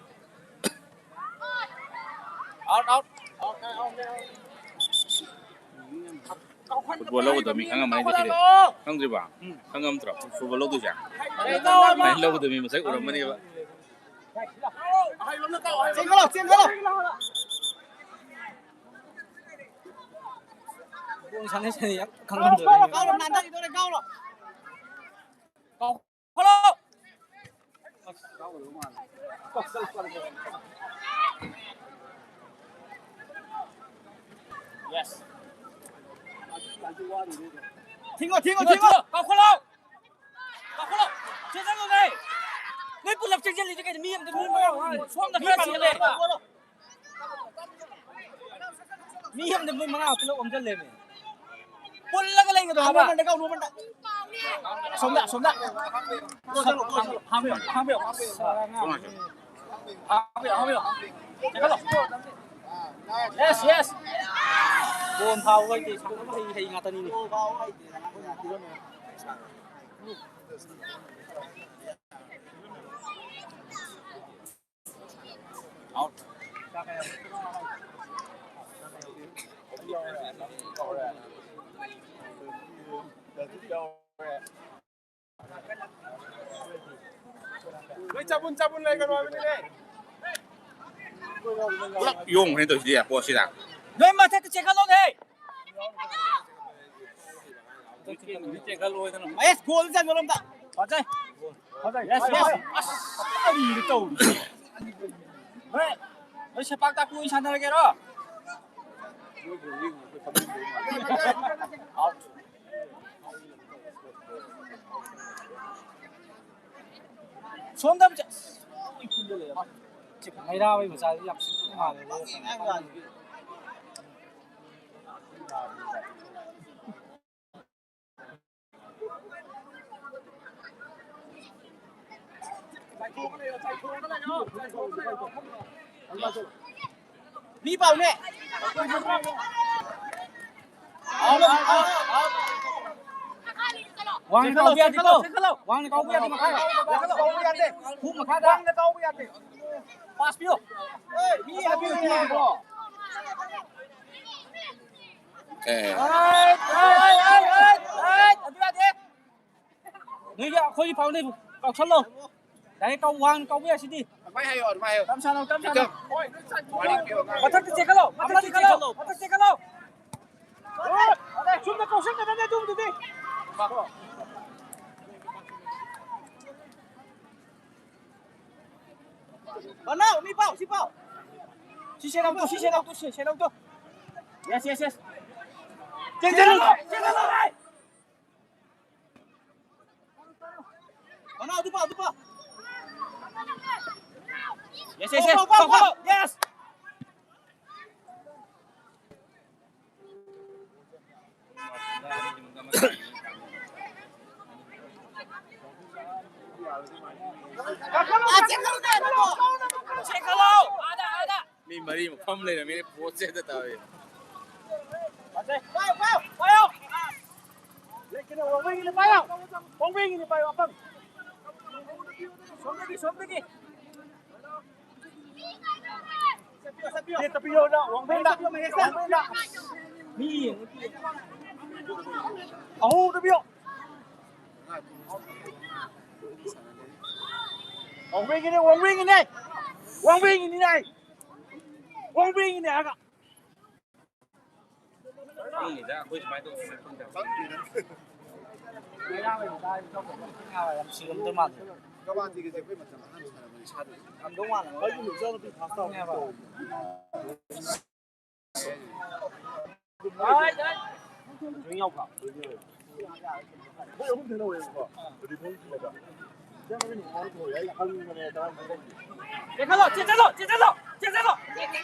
Out, out. ꯐꯨꯠꯕꯣꯜ ꯂꯧꯒꯗꯕ ꯃꯤ ꯈꯪꯉꯝꯃꯅꯤꯗ ꯁꯤꯗꯤ꯫ ꯈꯪꯗ꯭ꯔꯤꯕ? ꯈꯪꯉꯝꯗ꯭ꯔꯣ? ꯐꯨꯠꯕꯣꯜ ꯂꯧꯗꯣꯏꯁꯦ? ꯂꯧꯒꯗꯕ ꯃꯤ ꯃꯁꯛ ꯎꯔꯝꯃꯅꯦꯕ꯫ ꯆꯦꯟꯈꯠꯂꯣ, ꯆꯦꯟꯈꯠꯂꯣ꯫ ꯕꯣꯜ ꯁꯥꯟꯅ ꯁꯥꯟꯅ ꯌꯥꯝ ꯈꯪꯉꯝꯗ꯭ꯔꯦ꯫ ꯀꯥꯎꯔꯣ, ꯅꯥꯟꯊꯈꯤꯗꯣꯔꯦ, ꯀꯥꯎꯔꯣ꯫ ꯀꯥꯎ-, ꯀꯥꯎꯈꯠꯂꯣ꯫ ꯌꯦꯁ꯫ ꯊꯤꯡꯉꯣ, ꯊꯤꯡꯉꯣ, ꯊꯤꯡꯉꯣ, ꯊꯤꯡꯉꯣ꯫ ꯊꯤꯡꯉꯣ, ꯀꯥꯎꯈꯠꯂꯣ꯫ ꯄꯨꯂꯞ ꯆꯪꯁꯤꯜꯂꯤꯁꯦ ꯀꯩꯅꯣ? ꯃꯤ ꯑꯃꯗ ꯃꯤ ꯃꯉꯥ, ꯁꯣꯝꯗ ꯃꯤ ꯈꯔ ꯄꯥꯡꯒꯜꯂꯦ꯫ ꯃꯤ ꯑꯃꯗ ꯃꯤ ꯃꯉꯥ ꯄꯨꯂꯞ ꯑꯣꯝꯁꯤꯜꯂꯦꯃꯦ꯫ ꯄꯨꯜꯂꯒ ꯂꯩꯒꯗꯕ ꯍꯥꯏꯕ꯫ ꯅꯣꯃꯟꯗ ꯀꯥꯎ, ꯅꯣꯃꯟꯗ꯫ ꯑꯁꯣꯝꯗ, ꯑꯁꯣꯝꯗ꯫ ꯍꯥꯡꯕꯤꯌꯣ, ꯍꯥꯡꯕꯤꯌꯣ, ꯍꯥꯡꯕꯤꯌꯣ꯫ ꯍꯥꯡꯕꯤꯌꯣ, ꯍꯥꯡꯕꯤꯌꯣ꯫ ꯆꯦꯟꯈꯠꯂꯣ꯫ Yes, yes꯫ ꯕꯣꯜ ꯐꯥꯎꯕ ꯍꯩꯇꯦ, ꯁꯥꯟꯅꯕ ꯍꯩ, ꯍꯩ ꯉꯥꯛꯇꯅꯤꯅꯦ꯫ ꯅꯣꯏ ꯆꯥꯕꯨꯟ ꯆꯥꯕꯨꯟ ꯂꯩꯒꯅꯨ ꯍꯥꯏꯕꯅꯤꯅꯦ꯫ ꯄꯨꯂꯞ ꯌꯣꯡꯈ꯭ꯔꯦ ꯇꯧꯔꯤꯁꯤꯗꯤ ꯄꯣꯠꯁꯤꯗ꯫ ꯅꯣꯏ ꯃꯊꯛꯇ ꯆꯦꯟꯈꯠꯂꯣꯅꯦ꯫ ꯆꯦꯟꯈꯠꯂꯣꯏꯗꯅ꯫ ꯃꯍꯦꯁ, ꯒꯣꯜ ꯆꯟꯕꯔꯣꯝꯗ꯫ ꯐꯖꯩ꯫ ꯐꯖꯩ꯫ Yes, yes꯫ ꯑꯁ, ꯀꯔꯤꯅꯣ ꯇꯧꯔꯤꯁꯦ? ꯅꯣꯏ, ꯅꯣꯏ ꯁꯦꯄꯥꯛ ꯇꯥꯛꯄꯤ ꯑꯣꯏꯅ ꯁꯥꯟꯅꯔꯒꯦꯔꯣ? Out꯫ ꯁꯣꯝꯗ ꯑꯃ ꯆꯠ-, ꯁꯤ ꯃꯩꯔꯥ ꯍꯣꯏ ꯃꯆꯥꯁꯤ ꯌꯥꯝ ꯁꯤꯡꯕ ꯃꯥꯜꯂꯦ꯫ ꯃꯤ ꯄꯥꯎꯅꯦ꯫ ꯋꯥꯡꯅ ꯀꯥꯎꯕ ꯌꯥꯗꯦꯀꯣ꯫ ꯋꯥꯡꯅ ꯀꯥꯎꯕ ꯌꯥꯗꯦ, ꯃꯈꯥ꯫ ꯀꯥꯎꯕ ꯌꯥꯗꯦ꯫ ꯈꯨ ꯃꯈꯥꯗ꯫ ꯋꯥꯡꯅ ꯀꯥꯎꯕ ꯌꯥꯗꯦ꯫ Pass ꯄꯤꯌꯣ꯫ ꯃꯤ ꯍꯥꯞꯄꯤꯌꯣ꯫ ꯑꯦ꯫ ꯑꯗꯨ ꯌꯥꯗꯦ꯫ ꯅꯣꯏꯒꯤ ꯑꯩꯈꯣꯏꯒꯤ ꯐꯥꯎꯅꯤ ꯀꯥꯎꯁꯜꯂꯣ꯫ ꯗꯥꯏꯔꯦꯛ ꯀꯥꯎ, ꯋꯥꯡ ꯀꯥꯎꯕ ꯌꯥꯏ ꯁꯤꯗꯤ꯫ ꯑꯗꯨꯃꯥꯏ ꯍꯥꯏꯌꯣ, ꯑꯗꯨꯃꯥꯏ ꯍꯥꯏꯌꯣ꯫ ꯇꯞ ꯁꯥꯟꯅꯧ, ꯇꯞ ꯁꯥꯟꯅꯧ꯫ ꯋꯥꯔꯤ ꯄꯤꯌꯣ, ꯑꯉꯥꯡ꯫ ꯃꯊꯛꯇ ꯆꯦꯟꯈꯠꯂꯣ, ꯃꯊꯛꯇ ꯆꯦꯟꯈꯠꯂꯣ, ꯃꯊꯛꯇ ꯆꯦꯟꯈꯠꯂꯣ꯫ ꯆꯨꯝꯅ ꯀꯥꯎꯁꯟꯒꯗꯕꯅꯦ ꯑꯗꯨꯝꯗꯨꯗꯤ꯫ ꯃꯅꯥꯎ, ꯃꯤ ꯄꯥꯎ, ꯁꯤ ꯄꯥꯎ꯫ ꯁꯤ ꯁꯦꯟꯅꯧ ꯇꯨ, ꯁꯤ ꯁꯦꯟꯅꯧ ꯇꯨ, ꯁꯤ ꯁꯦꯟꯅꯧ ꯇꯨ꯫ Yes, yes, yes꯫ ꯆꯦꯟꯁꯤꯜꯂꯣ, ꯆꯦꯟꯁꯤꯜꯂꯣ, ꯚꯥꯏ꯫ ꯃꯅꯥꯎ, ꯑꯗꯨ ꯄꯥꯎ, ꯑꯗꯨ ꯄꯥꯎ꯫ ꯁꯦ, ꯁꯦ, ꯐꯥꯎ, ꯐꯥꯎ, ꯐꯥꯎ, ꯐꯥꯎ꯫ Yes! ꯆꯦꯟꯈꯠꯂꯣ! ꯑꯥꯗ, ꯑꯥꯗ! ꯃꯤ ꯃꯔꯤ ꯃꯐꯝ ꯂꯩꯔꯝꯃꯤꯅꯦ, ꯄꯣꯠꯁꯦ ꯍꯦꯛꯇ ꯇꯧꯏ꯫ ꯄꯥꯏꯌꯣ, ꯄꯥꯏꯌꯣ, ꯄꯥꯏꯌꯣ! ꯂꯦꯛꯀꯤꯅꯦ, ꯋꯥꯡꯕꯩꯒꯤꯅꯦ, ꯄꯥꯏꯌꯣ! ꯋꯥꯡꯕꯩꯒꯤꯅꯦ, ꯄꯥꯏꯌꯣ, ꯑꯄꯪ! ꯁꯣꯝꯗꯒꯤ, ꯁꯣꯝꯗꯒꯤ! ꯄꯤꯌꯣ, ꯄꯤꯌꯣ, ꯄꯤꯌꯣ, ꯋꯥꯡꯕꯩꯗ, ꯋꯥꯡꯕꯩꯗ꯫ ꯃꯤ ꯌꯦꯡꯉꯨ, ꯄꯤꯌꯣ꯫ ꯑꯍꯨꯝꯗ ꯄꯤꯌꯣ꯫ ꯋꯥꯡꯕꯩꯒꯤꯅꯦ, ꯋꯥꯡꯕꯩꯒꯤꯅꯦ꯫ ꯋꯥꯡꯕꯩꯒꯤꯅꯤꯅꯦ꯫ ꯋꯥꯡꯕꯩꯒꯤꯅꯦ ꯍꯥꯏꯔꯒ꯫ ꯈꯪꯗꯦꯗ, ꯑꯩꯈꯣꯏ ꯁꯨꯃꯥꯏꯅ ꯇꯧꯕꯁꯦ ꯈꯪꯗꯕ꯫ ꯌꯥꯝ ꯁꯤꯔꯝꯗꯧ ꯃꯥꯜꯂꯦ꯫ ꯀꯕꯥꯗꯤꯒꯁꯦ ꯑꯩꯈꯣꯏ ꯃꯇꯝ ꯑꯍꯥꯟꯕ ꯁꯥꯟꯅꯕꯅꯤ ꯁꯥꯟꯅꯩ꯫ ꯉꯝꯗꯧ ꯃꯥꯜꯂꯦ꯫ ꯑꯩꯒꯤ ꯏꯆꯥꯅꯨꯄꯤ first ꯇꯧꯕꯅꯦꯕ꯫ ꯃꯣꯏ ꯑꯍꯨꯝ ꯊꯦꯡꯅꯍꯧꯋꯦꯕꯀꯣ꯫ ꯔꯤꯕꯣꯟ ꯊꯤꯜꯂꯒ꯫ ꯏꯆꯥꯅꯨꯄꯤ ꯅꯨꯄꯥ ꯑꯃ ꯊꯣꯛꯑꯦ꯫ ꯑꯩꯅ ꯍꯪꯕꯅꯦ ꯀꯃꯥꯏꯅ ꯇꯧꯒꯦ? ꯆꯦꯟꯁꯤꯜꯂꯣ, ꯆꯦꯟꯁꯤꯜꯂꯣ, ꯆꯦꯟꯁꯤꯜꯂꯣ, ꯆꯦꯟꯁꯤꯜꯂꯣ,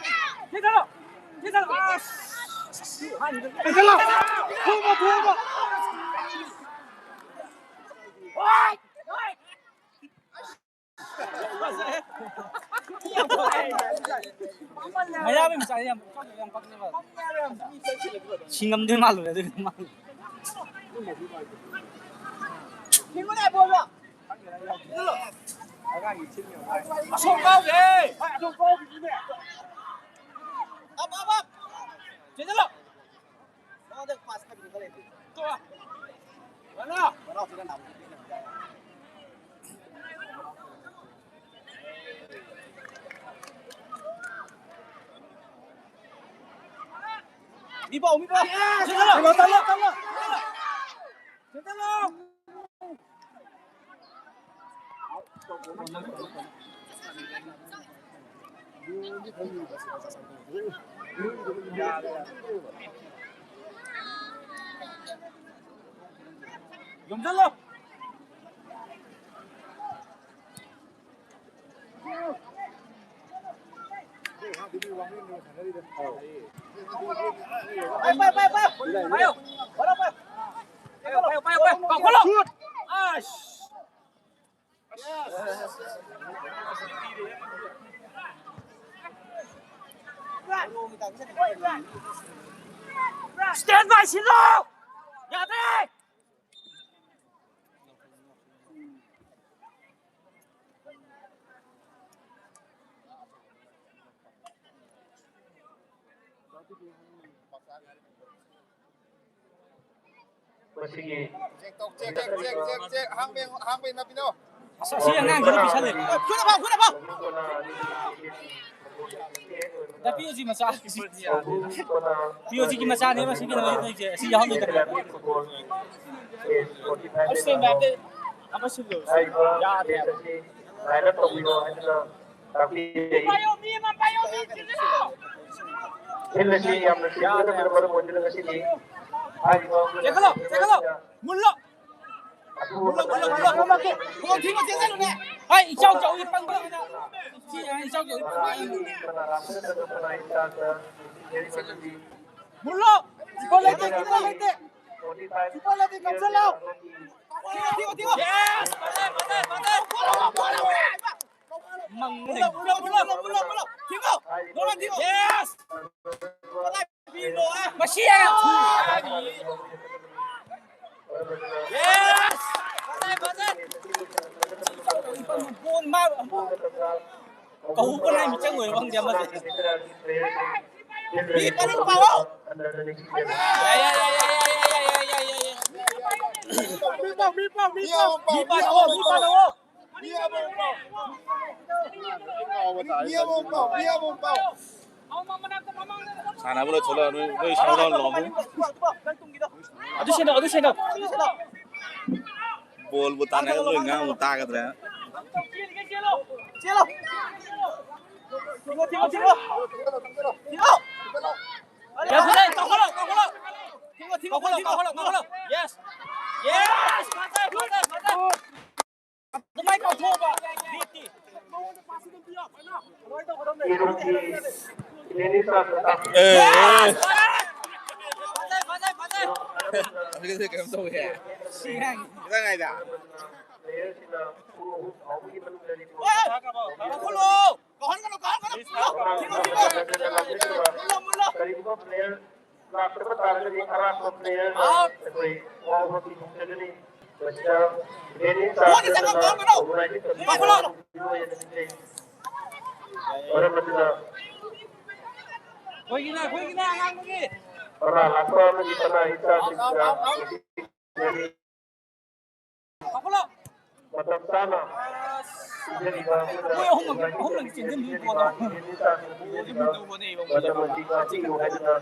ꯆꯦꯟꯁꯤꯜꯂꯣ, ꯆꯦꯟꯁꯤꯜꯂꯣ꯫ ꯑꯁ! ꯆꯦꯟꯁꯤꯜꯂꯣ! ꯊꯣꯡꯕ, ꯊꯣꯡꯕ! ꯃꯌꯥꯝ ꯃꯆꯥ ꯌꯥꯝ, ꯌꯥꯝ ꯄꯛꯅꯕ꯫ ꯁꯤꯡꯉꯝꯗꯣꯏ ꯃꯥꯜꯂꯨꯔꯦ ꯑꯗꯨꯒꯤ ꯃꯥꯜꯂꯦ꯫ ꯑꯁꯣꯝ ꯀꯥꯎꯒꯦ! Up, up, up! ꯆꯦꯟꯁꯤꯜꯂꯣ! ꯃꯉꯣꯟꯗ ꯄꯥꯁ ꯈꯔ ꯄꯤꯊꯣꯛꯈ꯭ꯔꯦ꯫ ꯇꯣ! ꯔꯅꯥ! ꯃꯅꯥꯎꯁꯤꯅ ꯅꯥꯕ ꯄꯤꯊꯣꯛꯈ꯭ꯔꯦ꯫ ꯃꯤ ꯄꯥꯎ, ꯃꯤ ꯄꯥꯎ! ꯆꯦꯜꯂꯣ! ꯆꯦꯜꯂꯣ, ꯆꯦꯜꯂꯣ, ꯆꯦꯜꯂꯣ! ꯆꯦꯜꯂꯣ! ꯌꯣꯝꯁꯜꯂꯣ! ꯄꯥꯏꯌꯣ, ꯄꯥꯏꯌꯣ, ꯄꯥꯏꯌꯣ, ꯄꯥꯏꯌꯣ, ꯄꯥꯏꯌꯣ, ꯄꯥꯏꯌꯣ, ꯄꯥꯏꯌꯣ, ꯄꯥꯏꯌꯣ, ꯄꯥꯏꯌꯣ, ꯀꯥꯎꯈꯠꯂꯣ꯫ ꯑꯁ꯫ Stand by ꯁꯤꯜꯂꯣ! ꯌꯥꯗ꯭ꯔꯦ! ꯃꯁꯤꯒꯤ ꯆꯦꯛ ꯇꯧ, check, check, check, check, check. ꯍꯥꯡꯕ ꯌꯦꯡꯉꯣ, ꯍꯥꯡꯕ ꯌꯦꯡꯉꯣ, ꯅꯞꯄꯤꯅꯣ꯫ ꯑꯁ, ꯑꯁꯤ ꯑꯉꯥꯡꯁꯤꯅ ꯄꯤꯁꯜꯂꯦ꯫ ꯈꯨꯗ ꯐꯥꯎ, ꯈꯨꯗ ꯐꯥꯎ꯫ ꯗꯥ ꯄꯤ ꯑꯣ ꯖꯤ ꯃꯆꯥ꯫ ꯄꯤ ꯑꯣ ꯖꯤꯒꯤ ꯃꯆꯥꯅꯦꯕ ꯁꯤ ꯀꯩꯅꯣ ꯇꯧꯔꯤꯁꯦ꯫ ꯑꯁꯤ ꯌꯥꯎꯍꯜꯂꯣꯏꯗꯕꯅꯦ꯫ ꯑꯁ, ꯁꯦꯝꯕ ꯌꯥꯗꯦ꯫ ꯑꯃ ꯁꯤꯜꯂꯣ꯫ ꯌꯥꯗꯦ ꯍꯥꯏꯕ꯫ ꯂꯥꯏꯟ ꯑꯞ ꯇꯧꯕꯤꯔꯣ ꯍꯥꯏꯗꯨꯅ ꯇꯥꯛꯄꯤꯔꯤ꯫ ꯄꯥꯏꯌꯣ, ꯃꯤ ꯑꯃ ꯄꯥꯏꯌꯣ, ꯃꯤ ꯆꯦꯜꯂꯣ꯫ ꯐꯤꯜ ꯑꯁꯤ ꯌꯥꯝꯅ ꯆꯤꯟꯒꯗꯕꯅ ꯃꯔꯝ ꯑꯣꯏꯗꯨꯅ ꯉꯁꯤꯗꯤ ꯍꯥꯏꯔꯤꯕ ꯆꯦꯟꯈꯠꯂꯣ, ꯆꯦꯟꯈꯠꯂꯣ꯫ ꯃꯨꯜꯂꯣ꯫ ꯃꯨꯜꯂꯣ, ꯃꯨꯜꯂꯣ, ꯃꯨꯜꯂꯣ, ꯃꯨꯜꯂꯣ꯫ ꯈꯣꯡ ꯊꯤꯡꯉꯣ, ꯆꯦꯟꯁꯤꯜꯂꯨꯅꯦ꯫ ꯍꯣꯏ, ꯏꯆꯥꯎ ꯆꯥꯎꯏ, ꯄꯪꯕ ꯑꯣꯏꯅ꯫ ꯁꯤ ꯑꯉꯥꯡ ꯏꯆꯥꯎ ꯆꯥꯎꯏ, ꯄꯪꯕ ꯑꯣꯏꯅ꯫ ꯃꯨꯜꯂꯣ꯫ ꯀꯤꯄꯔ ꯂꯩꯇꯦ, ꯀꯤꯄꯔ ꯂꯩꯇꯦ꯫ ꯀꯤꯄꯔ ꯂꯩꯇꯦ, ꯀꯞꯁꯤꯜꯂꯣ꯫ ꯊꯤꯡꯉꯣ, ꯊꯤꯡꯉꯣ, ꯊꯤꯡꯉꯣ꯫ ꯌꯦꯁ! ꯐꯖꯩ, ꯐꯖꯩ, ꯐꯖꯩ! ꯃꯨꯜꯂꯣ, ꯃꯨꯜꯂꯣ, ꯃꯨꯜꯂꯣ, ꯃꯨꯜꯂꯣ, ꯃꯨꯜꯂꯣ, ꯃꯨꯜꯂꯣ, ꯃꯨꯜꯂꯣ꯫ ꯊꯤꯡꯉꯣ! ꯅꯣꯡꯃ ꯊꯤꯡꯉꯣ! ꯌꯦꯁ! ꯃꯁꯤ ꯌꯦꯁ! ꯐꯖꯩ, ꯐꯖꯩ! ꯕꯣꯜ ꯃꯥ ꯀꯧꯕ ꯂꯥꯏ ꯃꯤꯆꯪ ꯑꯣꯏꯔ ꯈꯪꯗꯦ ꯑꯃꯁꯦ꯫ ꯃꯤ ꯄꯥꯔꯣ, ꯄꯥꯔꯣ! ꯌꯥꯏ, ꯌꯥꯏ, ꯌꯥꯏ꯫ ꯃꯤ ꯄꯥꯔꯣ, ꯃꯤ ꯄꯥꯔꯣ, ꯃꯤ ꯄꯥꯔꯣ! ꯃꯤ ꯑꯃꯃꯝ ꯄꯥꯎ, ꯃꯤ ꯑꯃꯃꯝ ꯄꯥꯎ, ꯃꯤ ꯑꯃꯃꯝ ꯄꯥꯎ꯫ ꯁꯥꯟꯅꯕ ꯂꯣꯏꯊꯣꯛꯂꯒ ꯅꯣꯏ, ꯅꯣꯏ ꯁꯥꯟꯅꯕ ꯂꯣꯏꯔꯕꯣ? ꯑꯗꯨ ꯁꯦꯟꯅꯧ, ꯑꯗꯨ ꯁꯦꯟꯅꯧ꯫ ꯕꯣꯜꯕꯨ ꯇꯥꯟꯅꯒꯗ꯭ꯔꯣ, ꯉꯥꯡꯕꯨ ꯇꯥꯒꯗ꯭ꯔꯥ? ꯆꯦꯜꯂꯣ꯫ ꯊꯤꯡꯉꯣ, ꯊꯤꯡꯉꯣ, ꯊꯤꯡꯉꯣ꯫ ꯊꯤꯡꯉꯣ꯫ ꯌꯥꯝ ꯐꯖꯩ, ꯀꯥꯎꯈꯠꯂꯣ, ꯀꯥꯎꯈꯠꯂꯣ꯫ ꯊꯤꯡꯉꯣ, ꯊꯤꯡꯉꯣ, ꯀꯥꯎꯈꯠꯂꯣ, ꯊꯤꯡꯉꯣ꯫ ꯀꯥꯎꯈꯠꯂꯣ, ꯀꯥꯎꯈꯠꯂꯣ꯫ ꯌꯦꯁ꯫ ꯌꯦꯁ! ꯐꯖꯩ, ꯐꯖꯩ, ꯐꯖꯩ꯫ ꯑꯗꯨꯃꯥꯏꯅ ꯀꯥꯎꯊꯣꯛꯑꯣꯕ꯫ ꯅꯦꯠꯇꯤ꯫ ꯏꯔꯨꯞꯀꯤ ꯇꯦꯅꯤꯁ ꯇꯥꯛꯄ ꯇꯥꯛꯄꯤ꯫ ꯑꯦ, ꯑꯦ꯫ ꯍꯧꯖꯤꯛꯀꯤꯗꯨ ꯀꯩꯅꯣꯝ ꯇꯧꯋꯦ꯫ ꯈꯤꯇꯪ ꯉꯥꯏꯗ꯫ ꯄ꯭ꯂꯦꯌꯔꯁꯤꯡꯅ ꯄꯨꯡ ꯑꯍꯨꯝ ꯐꯥꯎꯕꯒꯤ ꯃꯅꯨꯡꯗ ꯔꯤꯄꯣꯔꯠ ꯀꯥꯎꯍꯟꯒꯅꯨ, ꯀꯥꯎꯍꯟꯒꯅꯨ꯫ ꯃꯨꯜꯂꯣ, ꯃꯨꯜꯂꯣ꯫ ꯀꯔꯤꯒꯨꯝꯕ ꯄ꯭ꯂꯦꯌꯔ ꯂꯥꯛꯇꯕ ꯇꯥꯔꯒꯗꯤ ꯑꯔꯥꯛꯄ ꯄ꯭ꯂꯦꯌꯔ ꯑꯥꯎꯠ꯫ ꯑꯩꯈꯣꯏ ꯋꯥꯔꯣꯜ ꯄꯤꯊꯣꯛꯆꯒꯅꯤ꯫ ꯃꯁꯤꯗ ꯗꯤꯐꯦꯟꯗꯤꯡ ꯆꯥꯝꯄꯤꯌꯟ ꯑꯃ ꯑꯣꯔꯒꯅꯥꯏꯖꯤꯡ ꯀꯃꯤꯇꯤꯅ ꯄꯤꯕ ꯑꯣꯏꯅ ꯅꯤꯡꯖꯩ꯫ ꯃꯔꯝ ꯑꯗꯨꯅ ꯑꯩꯈꯣꯏꯒꯤꯅ, ꯑꯩꯈꯣꯏꯒꯤꯅ ꯑꯉꯥꯡꯕꯒꯤ꯫ ꯄꯅꯥ ꯂꯥꯛꯄ ꯑꯃꯗꯤ ꯄꯅꯥ ꯏꯆꯥꯁꯤꯡꯗ ꯃꯇꯝ ꯆꯥꯅ ꯄꯤꯖꯕꯤꯕ ꯑꯃꯗ ꯃꯣꯏ ꯑꯍꯨꯝꯂꯛ, ꯑꯍꯨꯝꯂꯛ ꯆꯦꯟꯁꯤꯟꯗꯣꯏ ꯄꯣꯠꯇꯣ꯫ ꯃꯇꯝ ꯑꯁꯤ ꯉꯥꯛꯄꯤꯌꯨ ꯍꯥꯏꯗꯨꯅ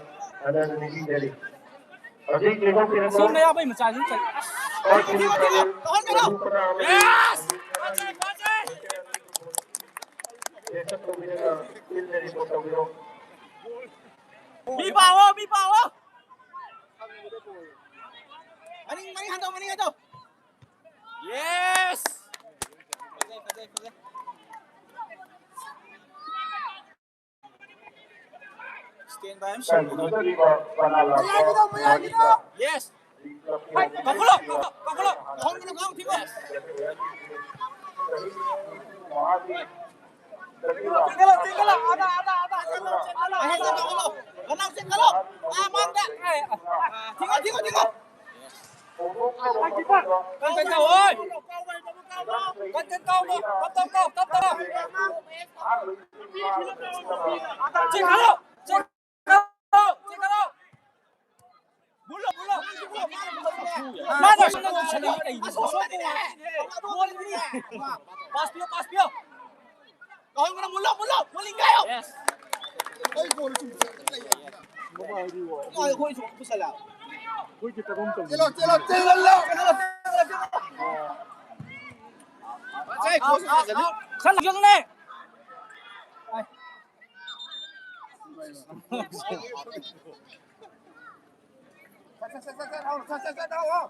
ꯍꯟꯅ ꯍꯟꯅ ꯅꯤꯡꯁꯤꯡꯖꯔꯤ꯫ ꯍꯧꯖꯤꯛ ꯂꯦꯡꯊꯣꯛꯄꯤꯔꯛꯄ ꯑꯁꯤ ꯃꯌꯥꯕꯩ ꯃꯆꯥꯁꯤ ꯆꯠ-, ꯑꯁ꯫ ꯄꯥꯔꯠ ꯇꯨ ꯐꯥꯏꯅꯦꯜ ꯃꯅꯨꯡ ꯄꯅꯥ ꯑꯃꯗꯤ ꯌꯦꯁ! ꯐꯖꯩ, ꯐꯖꯩ! ꯔꯦꯁ ꯇꯧꯕꯤꯔꯒ ꯐꯤꯜꯗ ꯔꯤꯄꯣꯔꯠ ꯇꯧꯕꯤꯔꯣ꯫ ꯃꯤ ꯄꯥꯎꯑꯣ, ꯃꯤ ꯄꯥꯎꯑꯣ! ꯃꯅꯤꯡ, ꯃꯅꯤꯡ ꯍꯟꯗꯣꯛ, ꯃꯅꯤꯡ ꯍꯟꯗꯣꯛ! ꯌꯦꯁ! ꯐꯖꯩ, ꯐꯖꯩ, ꯐꯖꯩ꯫ ꯁ꯭ꯇꯦꯟ ꯕꯥꯏ ꯑꯃ ꯁꯤꯟꯕꯤꯔꯣ꯫ ꯌꯦꯁ! ꯀꯥꯎꯈꯠꯂꯣ, ꯀꯥꯎꯈꯠꯂꯣ, ꯀꯥꯎꯈꯠꯂꯣ꯫ ꯆꯦꯟꯒꯠꯂꯣ, ꯆꯦꯟꯒꯠꯂꯣ꯫ ꯑꯗꯥ, ꯑꯗꯥ, ꯑꯗꯥ, ꯆꯦꯟꯒꯠꯂꯣ, ꯆꯦꯟꯒꯠꯂꯣ꯫ ꯃꯅꯥꯛ ꯆꯦꯟꯒꯠꯂꯣ꯫ ꯑꯥ, ꯃꯥꯡꯗ꯫ ꯑꯥ, ꯊꯤꯡꯉꯣ, ꯊꯤꯡꯉꯣ, ꯊꯤꯡꯉꯣ꯫ ꯀꯟ ꯀꯟ ꯀꯥꯎ, ꯍꯣꯏ꯫ ꯀꯟ ꯀꯟ ꯀꯥꯎꯅꯣ꯫ ꯇꯞ ꯇꯞ ꯀꯥꯎ, ꯇꯞ ꯇꯞ꯫ ꯆꯦꯟꯈꯠꯂꯣ, ꯆꯦꯟꯈꯠꯂꯣ, ꯆꯦꯟꯈꯠꯂꯣ꯫ ꯃꯨꯜꯂꯣ, ꯃꯨꯜꯂꯣ꯫ ꯃꯥꯅ ꯁꯣꯝꯗ ꯂꯣꯏꯁꯤꯜꯂꯛꯏ ꯀꯩꯒꯤꯅꯣ? ꯄꯥꯁ ꯄꯤꯌꯣ, ꯄꯥꯁ ꯄꯤꯌꯣ꯫ ꯀꯥꯎꯍꯟꯒꯅꯨ, ꯃꯨꯜꯂꯣ, ꯃꯨꯜꯂꯣ, ꯃꯨꯜꯂꯤꯡ ꯀꯥꯏꯌꯣ꯫ ꯌꯦꯁ꯫ ꯑꯩ ꯒꯣꯜ ꯁꯨꯝ ꯆꯠꯂ ꯂꯩꯌꯦ꯫ ꯃꯥ ꯑꯩꯈꯣꯏ ꯁꯨꯝ ꯄꯨꯁꯜꯂꯛꯑꯕ꯫ ꯆꯦꯜꯂꯣ, ꯆꯦꯜꯂꯣ, ꯆꯦꯜꯍꯜꯂꯣ꯫ ꯉꯁꯥꯏ ꯒꯣꯜ ꯁꯨꯝ ꯆꯠꯂꯤ꯫ ꯈꯔ ꯂꯪꯁꯤꯜꯂꯨꯅꯦ꯫ ꯁꯠ, ꯁꯠ, ꯁꯠ, ꯁꯠ, ꯁꯠ, ꯍꯧꯔꯣ, ꯁꯠ, ꯁꯠ, ꯁꯠ, ꯍꯧꯔꯣ꯫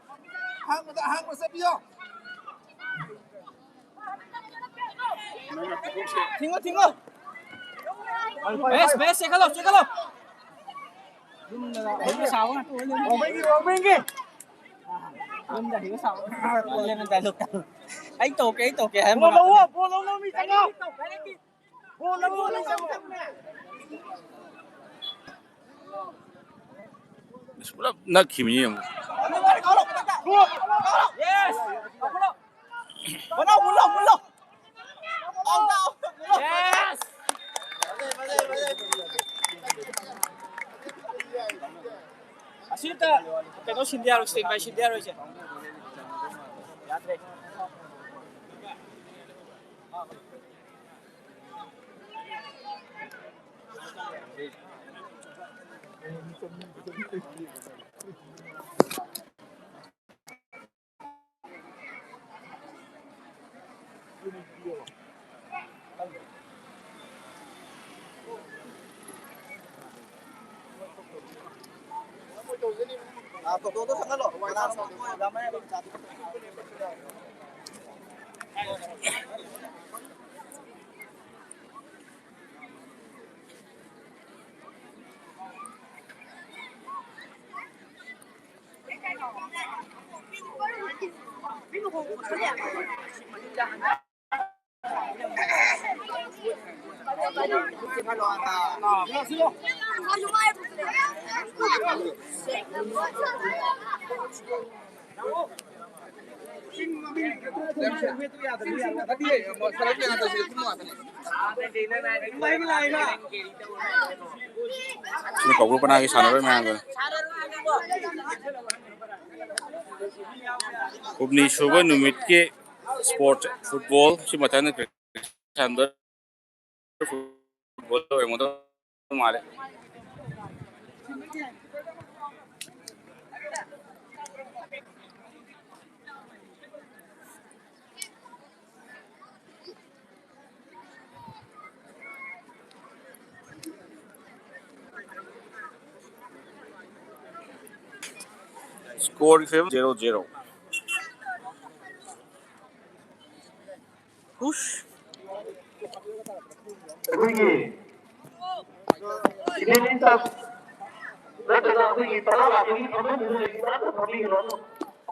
ꯑꯍꯥꯡꯕꯗ, ꯑꯍꯥꯡꯕ ꯆꯠꯄꯤꯌꯣ꯫ ꯊꯤꯡꯉꯣ, ꯊꯤꯡꯉꯣ꯫ ꯕꯦꯁ, ꯕꯦꯁ, ꯆꯦꯟꯈꯠꯂꯣ, ꯆꯦꯟꯈꯠꯂꯣ꯫ ꯌꯨꯝꯗ ꯍꯩꯕ ꯁꯥꯕ ꯉꯥꯛꯇ ꯑꯣꯏ ꯂꯩꯔꯝꯃꯦ꯫ ꯋꯥꯡꯃꯩꯒꯤ, ꯋꯥꯡꯃꯩꯒꯤ꯫ ꯌꯨꯝꯗ ꯍꯩꯕ ꯁꯥꯕ ꯉꯥꯛꯇ ꯑꯣꯏ ꯂꯩꯔꯝꯃꯦ, ꯗꯥꯏꯂꯣꯛꯇ꯫ "ꯑꯩ ꯇꯧꯔꯛꯀꯦ, ꯑꯩ ꯇꯧꯔꯛꯀꯦ" ꯍꯥꯏꯕ ꯕꯣꯜ ꯂꯧꯋꯣ, ꯉꯥꯛꯇꯅꯦ꯫ ꯕꯣꯜ ꯂꯧꯅꯕ ꯃꯤ ꯆꯪꯉꯣ꯫ ꯕꯣꯜ ꯂꯧꯅꯕ ꯃꯤ ꯆꯪꯉꯣ꯫ ꯑꯁ, ꯄꯨꯂꯞ ꯅꯛꯈꯤꯕꯅꯤ ꯌꯦꯡꯉꯨ꯫ ꯌꯦꯁ! ꯃꯨꯜꯂꯣ, ꯃꯨꯜꯂꯣ, ꯃꯨꯜꯂꯣ! ꯌꯦꯁ! ꯑꯁꯤꯗ ꯀꯩꯅꯣ ꯁꯤꯟꯗ ꯌꯥꯔꯣꯏ, ꯁ꯭ꯇꯦꯟ ꯕꯥꯏ ꯁꯤꯟꯗ ꯌꯥꯔꯣꯏꯁꯦ꯫ ꯌꯥꯗ꯭ꯔꯦ꯫ ꯁꯤꯅ ꯀꯧꯕ꯭ꯔꯨ ꯄꯅꯥꯒꯤ ꯁꯥꯟꯅꯔꯣꯏ ꯃꯌꯥꯝꯗꯨꯅꯤ꯫ ꯍꯨꯝꯅꯤ ꯁꯨꯕ ꯅꯨꯃꯤꯠꯀꯤ ꯁ꯭ꯄꯣꯔꯠꯁ ꯐꯨꯠꯕꯣꯜ ꯁꯤ ꯃꯊꯪꯗ ꯁꯥꯟꯅꯗꯣꯏ ꯐꯨꯠꯕꯣꯜ ꯑꯣꯏꯔꯝꯒꯗꯧ ꯃꯥꯜꯂꯦ꯫ Score is zero zero. Push. ꯑꯩꯈꯣꯏꯒꯤ ꯏꯂꯦꯚꯦꯟ ꯇꯥ ꯅꯠꯇ꯭ꯔꯒ ꯑꯩꯈꯣꯏꯒꯤ ꯄꯅꯥ ꯂꯥꯛꯄꯒꯤ ꯐꯝꯐꯝꯗꯨꯗ ꯂꯩꯕ ꯑꯝꯇ ꯐꯝꯕꯤꯒꯅꯣ꯫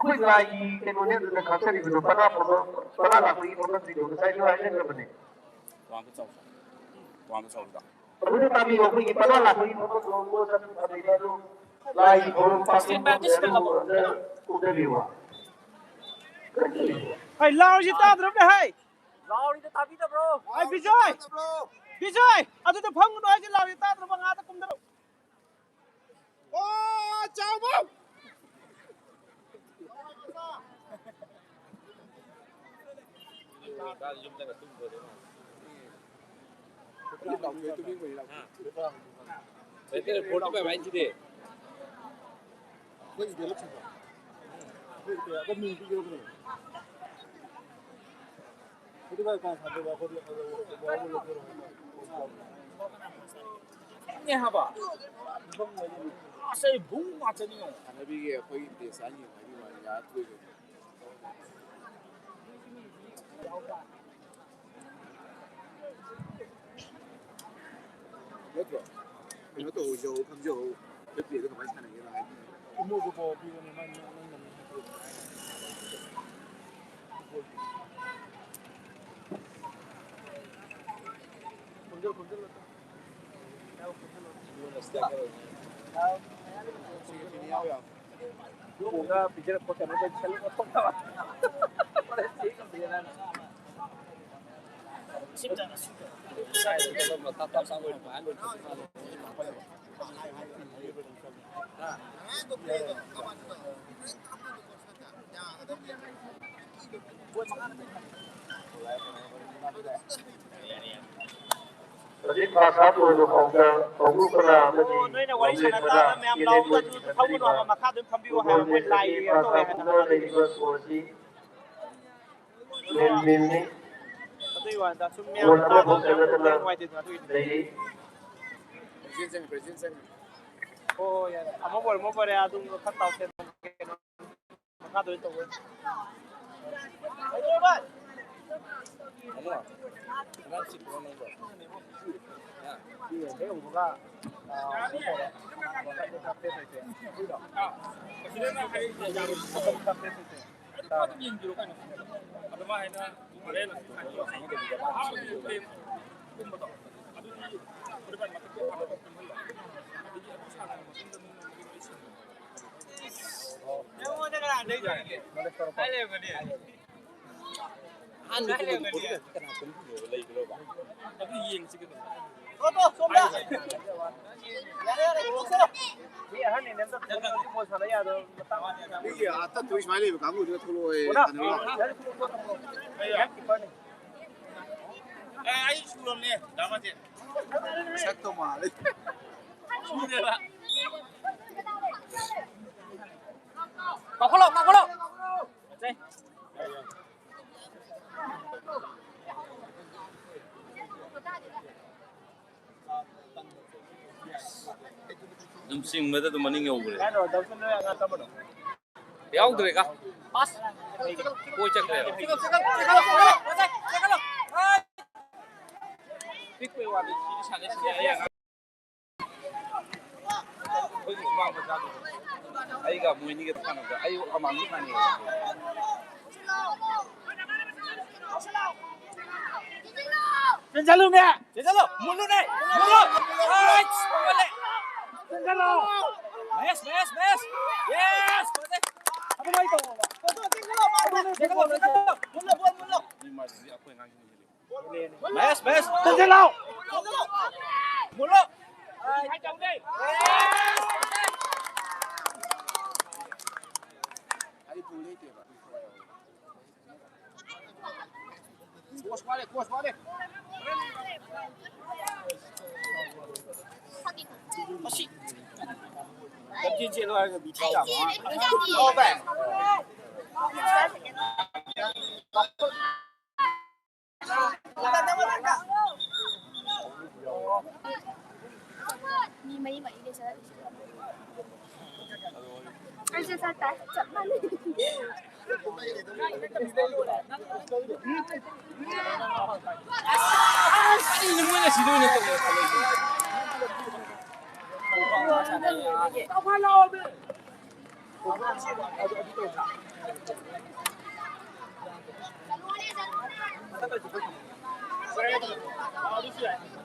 ꯑꯩꯈꯣꯏ ꯂꯥꯏꯒꯤ ꯀꯩꯅꯣꯅꯦ ꯑꯗꯨꯗ ꯈꯥꯛꯆꯔꯤꯕꯗꯣ, ꯄꯅꯥ ꯐꯝꯐꯝ, ꯄꯅꯥ ꯂꯥꯛꯄꯒꯤ ꯐꯝꯐꯝꯁꯤꯡꯗꯣ ꯉꯁꯥꯏꯁꯨ ꯍꯥꯏꯖꯈ꯭ꯔꯕꯅꯦ꯫ ꯇꯣꯉꯥꯟꯕ ꯆꯧ-, ꯇꯣꯉꯥꯟꯕ ꯆꯧꯗ꯫ ꯑꯗꯨꯗ ꯇꯥꯕꯤꯌꯨ, ꯑꯩꯈꯣꯏꯒꯤ ꯄꯅꯥ ꯂꯥꯛꯄꯒꯤ ꯐꯝꯐꯝꯗꯣ ꯃꯣꯏ ꯆꯠꯄ ꯐꯖꯩ ꯑꯗꯣ ꯂꯥꯏꯒꯤ ꯐꯝꯐꯝ ꯄꯥꯛꯄ ꯐꯝꯐꯝ ꯑꯗꯨꯗ ꯀꯨꯝꯊꯕꯤꯌꯨ꯫ ꯍꯩ, ꯂꯥꯎꯔꯤꯁꯤ ꯇꯥꯗ꯭ꯔꯕꯅꯦ, ꯍꯩ꯫ ꯂꯥꯎꯔꯤꯗꯣ ꯇꯥꯕꯤꯗꯕ꯭ꯔꯣ? ꯍꯩ, ꯕꯤꯖꯣꯏ! ꯕꯤꯖꯣꯏ! ꯑꯗꯨꯗ ꯐꯝꯒꯅꯨ ꯍꯥꯏꯁꯦ, ꯂꯥꯎꯔꯤꯗꯣ ꯇꯥꯗ꯭ꯔꯕ? ꯉꯥꯗ ꯀꯨꯝꯊꯔꯛꯎ꯫ ꯑꯣ, ꯆꯥꯎꯕ! ꯌꯨꯝꯗꯒ ꯇꯨꯝꯈ꯭ꯔꯗꯧ ꯃꯥꯜꯂꯦ꯫ ꯐꯣꯔꯇꯤ ꯐꯥꯏꯚ ꯍꯥꯏꯁꯤꯗꯤ꯫ ꯈꯪꯉꯦ ꯍꯥꯏꯕ꯫ ꯑꯁ, ꯑꯩ ꯕꯨꯡ ꯉꯥꯛꯇꯅꯤ ꯌꯦꯡꯉꯣ꯫ ꯁꯥꯟꯅꯕꯤꯒꯦ ꯑꯩꯈꯣꯏꯒꯤ ꯗꯦꯁ ꯍꯥꯏꯅꯤ ꯍꯥꯏꯕꯤ ꯋꯥꯅꯤ, ꯌꯥꯔ ꯊꯣꯛꯏꯗꯣ꯫ ꯅꯠꯇ꯭ꯔꯣ? ꯀꯩꯅꯣ ꯇꯧꯍꯧꯖꯍꯧ, ꯈꯪꯖꯍꯧ꯫ ꯑꯩꯈꯣꯏ ꯄ꯭ꯂꯦꯗꯣ ꯀꯃꯥꯏꯅ ꯁꯥꯟꯅꯒꯦꯅꯣ ꯍꯥꯏꯕꯗꯤ꯫ ꯏꯃꯣꯗꯣ ꯄꯥꯎ ꯄꯤꯕꯅꯦ, ꯃꯥ ꯅꯪ-, ꯅꯪ ꯅꯃꯤꯡ ꯍꯥꯏꯕꯤꯌꯨ꯫ ꯈꯣꯝꯖꯤꯜꯂꯣ, ꯈꯣꯝꯖꯤꯜꯂꯣ꯫ ꯁꯤꯒꯤ ꯐꯤꯅꯤ ꯌꯥꯎ ꯌꯥꯕ꯫ ꯄꯨꯒ ꯄꯤꯖꯔꯛꯄ ꯀꯩꯅꯣꯗꯣ ꯁꯦꯠꯂꯒ ꯊꯣꯛꯇꯕ꯫ ꯍꯣꯔꯦꯟ ꯆꯦꯛ ꯉꯝꯗꯦꯅ꯫ ꯁꯥꯏꯗ ꯆꯠꯂꯝꯕ ꯇꯞ ꯇꯞ ꯆꯥꯡ ꯑꯣꯏꯅ ꯃꯌꯥꯝ ꯂꯣꯏ ꯊꯣꯛꯄ ꯃꯥꯜꯂꯦ꯫ ꯍꯧꯖꯤꯛ ꯐꯥꯔꯁ ꯍꯥꯞ ꯂꯣꯏꯕ ꯐꯥꯎꯗ ꯀꯧꯕ꯭ꯔꯨ ꯀꯂꯥ ꯑꯃꯗꯤ ꯑꯣ, ꯅꯣꯏꯅ ꯋꯥꯔꯤ ꯃꯥꯎꯂꯦꯟ ꯁꯥꯟꯅ ꯀꯂꯥ ꯇꯥꯕ ꯃꯌꯥꯝ ꯀꯦꯅꯦꯟ ꯂꯥꯎꯕꯗ ꯕꯣꯏꯁꯀꯤ ꯑꯗꯨꯁꯨ ꯊꯝꯕꯤꯔꯤꯕ ꯊꯝꯒꯅꯨ ꯍꯥꯏꯕ, ꯃꯣꯏ ꯂꯥꯏꯒꯤ ꯐꯨꯠꯕꯣꯜ ꯀꯩꯅꯣ ꯇꯧꯋꯦ ꯃꯦꯠꯁ ꯍꯥꯏꯅ ꯑꯁꯤꯒꯤ ꯐꯥꯔꯁ ꯍꯥꯞ ꯍꯥꯏꯅꯕꯅꯦ꯫ ꯄꯨꯡ ꯑꯃ ꯂꯩꯔꯤꯕ ꯁ꯭ꯀꯣꯔꯁꯤ ꯃꯦꯟ ꯃꯦꯟꯅꯤ꯫ ꯑꯗꯨꯒꯤ ꯋꯥꯅꯤꯗ, ꯁꯨꯝ ꯃꯌꯥꯝ ꯒꯣꯜ ꯇꯥꯕ ꯑꯃꯐꯥꯎ ꯃꯌꯥꯝ ꯆꯟꯅꯗꯅ ꯅꯨꯡꯉꯥꯏꯇꯦꯗꯅ ꯑꯗꯨꯒꯤꯅꯤ꯫ ꯂꯩꯔꯤ꯫ ꯄ꯭ꯔꯦꯖꯦꯟ ꯆꯪꯉꯤ, ꯄ꯭ꯔꯦꯖꯦꯟ ꯆꯪꯉꯤ꯫ ꯍꯣꯏ, ꯍꯣꯏ, ꯌꯥꯔꯦ꯫ ꯑꯃꯕꯨ ꯑꯣꯏꯔꯦ, ꯑꯃꯕꯨ ꯑꯣꯏꯔꯦ, ꯑꯗꯨꯝ ꯈꯔ ꯇꯥꯎꯁꯦ꯫ ꯃꯈꯥꯗ ꯑꯣꯏꯅ ꯇꯧꯕ ꯑꯣꯏꯅ꯫ ꯑꯍꯥꯟꯕ ꯀꯩꯅꯣꯗꯣ ꯀꯅꯥ ꯀꯨꯝꯈꯤꯕꯅꯣ ꯂꯩꯕ꯭ꯔꯣ? ꯑꯗꯨ ꯌꯦꯡꯁꯤ ꯀꯩꯅꯣ꯫ ꯃꯤꯒꯤ ꯑꯥ ꯇꯠꯇꯣꯏ ꯁꯨꯃꯥꯏꯅ ꯂꯩꯕ ꯀꯥꯡꯕꯨꯗꯨꯅ ꯊꯣꯛꯂꯛꯑꯣ꯫ ꯑꯩ ꯁꯨꯔꯝꯅꯦ ꯗꯥ ꯃꯥꯇꯦ꯫ ꯁꯛꯇꯣ ꯃꯥꯜꯂꯦ꯫ ꯁꯨꯗꯦꯕ꯫ ꯀꯥꯎꯈꯠꯂꯣ, ꯀꯥꯎꯈꯠꯂꯣ꯫ ꯑꯗꯨꯝ ꯆꯤꯡꯕꯗ ꯑꯗꯨꯝ ꯃꯅꯤꯡ ꯌꯧꯈ꯭ꯔꯦ꯫ ꯌꯥꯎꯗ꯭ꯔꯦꯒ꯫ ꯄꯥꯁ꯫ ꯀꯣꯏ ꯆꯠꯈ꯭ꯔꯦꯕ꯫ ꯄꯤꯛꯄꯩ ꯋꯥꯗꯤ ꯁꯤꯗꯤ ꯁꯥꯟꯅ ꯁꯤꯗꯤ ꯑꯩ ꯑꯉꯥꯡ ꯑꯩꯒ ꯃꯣꯏꯅꯤꯒ ꯁꯥꯟꯅꯕꯗ ꯑꯩ ꯑꯃꯥꯡꯗꯤ ꯁꯥꯟꯅꯩ꯫ ꯆꯦꯟꯁꯤꯜꯂꯨꯅꯦ! ꯆꯦꯟꯁꯤꯜꯂꯣ! ꯃꯨꯜꯂꯨꯅꯦ! ꯃꯨꯜꯂꯣ! ꯔꯥꯏꯠ! ꯃꯨꯜꯂꯦ! ꯆꯦꯟꯁꯤꯜꯂꯣ! ꯃꯍꯦꯁ, ꯃꯍꯦꯁ, ꯃꯍꯦꯁ! ꯌꯦꯁ! ꯐꯖꯩ! ꯑꯗꯨꯃꯥꯏꯅ ꯇꯧꯑꯣꯕ꯫ ꯆꯦꯟꯁꯤꯜꯂꯣ, ꯆꯦꯟꯁꯤꯜꯂꯣ! ꯃꯨꯜꯂꯣ, ꯕꯣꯜ ꯃꯨꯜꯂꯣ! ꯃꯤ ꯃꯥꯁꯤꯗꯤ ꯑꯩꯈꯣꯏ ꯑꯉꯥꯡꯁꯤꯡ ꯃꯍꯦꯁ, ꯃꯍꯦꯁ! ꯆꯦꯟꯁꯤꯜꯂꯣ! ꯃꯨꯜꯂꯣ! ꯀꯣꯁ ꯋꯥꯔꯦ, ꯀꯣꯁ ꯋꯥꯔꯦ꯫ ꯃꯁꯤ ꯂꯝꯖꯦꯟ ꯆꯦꯜꯂꯣ ꯍꯥꯏꯔꯒ ꯕꯤ ꯇꯤ ꯇꯥꯕ꯫ ꯃꯤ ꯃꯔꯤ ꯃꯔꯤ ꯂꯩ ꯆꯠꯂꯤꯁꯦ꯫ ꯑꯩꯁꯦ ꯆꯠ ꯇꯥꯏ, ꯆꯠ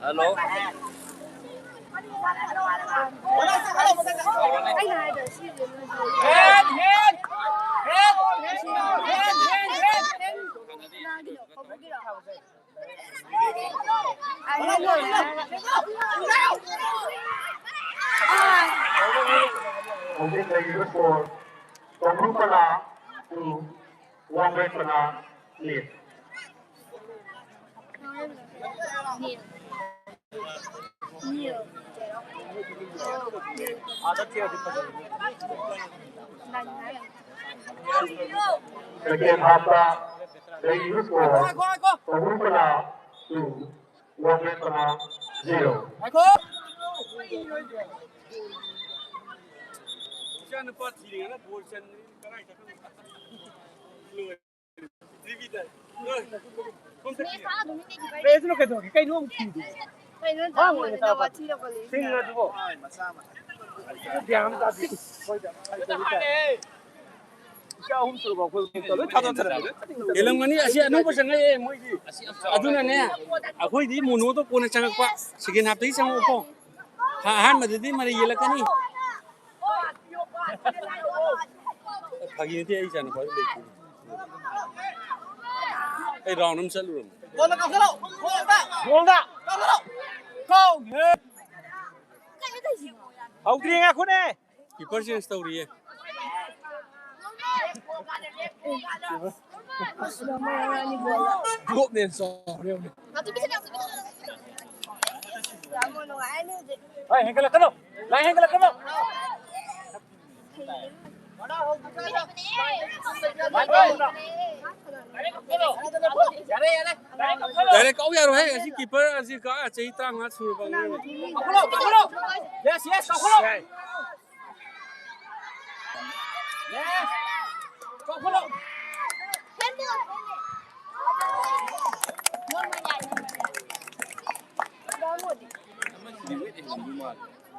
Hello. ꯍꯧꯖꯤꯛ ꯂꯩꯔꯤꯕ score, ꯇꯣꯡꯕ꯭ꯔꯨ ꯄꯅꯥ two, Wangbren ꯄꯅꯥ nil꯫ Second half ꯇ ꯂꯩꯔꯤꯕ score, ꯇꯣꯡꯕ꯭ꯔꯨ ꯄꯅꯥ two, ꯋꯥꯡꯕ꯭ꯔꯦꯟ ꯄꯅꯥ zero꯫ ꯏꯆꯥ ꯅꯨꯄꯥ ꯊꯤꯔꯤꯉꯩꯗ ꯒꯣꯜ ꯆꯟꯗ꯭ꯔꯤ, ꯀꯗꯥꯏ ꯆꯠꯈ꯭ꯔꯕꯅꯣ? ꯂꯣꯏꯔꯦ꯫ ꯇꯤꯚꯤꯗ꯫ ꯂꯣꯏꯔꯦ꯫ ꯁꯣꯝ ꯆꯠꯈꯤꯌꯦ꯫ ꯀꯩꯗꯧꯔꯒꯦ? ꯀꯩꯅꯣ ꯑꯃꯨꯛ ꯊꯤꯔꯤꯗꯨꯕꯣ? ꯀꯩꯅꯣ ꯇꯥꯃꯣꯅ ꯋꯥꯊꯤ ꯂꯧꯈꯠꯂꯤꯁꯤꯅ? ꯁꯤꯡꯉꯗꯨꯕꯣ? ꯒ꯭ꯌꯥꯟ ꯑꯃ ꯇꯥꯗꯦ꯫ ꯏꯆꯥ ꯑꯍꯨꯝ ꯁꯨꯔꯕ ꯑꯩꯈꯣꯏ ꯂꯣꯏ ꯊꯥꯗꯣꯛꯊꯔꯦ꯫ ꯍꯦꯜꯂꯝꯒꯅꯤ꯫ ꯑꯁꯤ ꯑꯅꯧꯕ ꯆꯪꯉꯛꯑꯦ ꯃꯣꯏꯗꯤ꯫ ꯑꯗꯨꯅꯅꯦ, ꯑꯩꯈꯣꯏꯗꯤ ꯃꯣꯅꯣꯗꯣ ꯀꯣꯟꯅ ꯆꯪꯉꯛꯄ, second half ꯇꯒꯤ ꯆꯪꯉꯛꯑꯣꯀꯣ꯫ ꯑꯍꯥꯟꯕꯗꯗꯤ ꯃꯔꯩ ꯌꯦꯠꯂꯛꯀꯅꯤ꯫ ꯐꯥꯒꯤ ꯅꯠꯇꯦ, ꯑꯩ ꯏꯆꯥꯅꯨꯄꯥꯗꯤ ꯂꯩꯇꯦ꯫ ꯑꯩ round ꯑꯃ ꯆꯠꯂꯨꯔꯕꯅꯤ꯫ ꯍꯧꯗ꯭ꯔꯤ, ꯉꯥꯏꯈꯣꯅꯦ꯫ Keeper change ꯇꯧꯔꯤꯌꯦ꯫ Gap ꯅ ꯍꯦꯟꯅ ꯆꯥꯎꯔꯦ ꯌꯦꯡꯉꯨꯅꯦ꯫ ꯂꯥꯏ ꯍꯦꯟꯒꯠꯂꯛꯀꯅꯨ꯫ ꯂꯥꯏ ꯍꯦꯟꯒꯠꯂꯛꯀꯅꯨ꯫ Direct ꯀꯥꯎ ꯌꯥꯔꯣꯏꯍꯦ꯫ ꯑꯁꯤ keeper ꯑꯁꯤ ꯀꯥ ꯆꯍꯤ ꯇꯔꯥꯃꯉꯥ ꯁꯨꯔꯕ ꯑꯉꯥꯡꯅꯤ꯫ Yes, yes, ꯀꯥꯎꯈꯠꯂꯣ꯫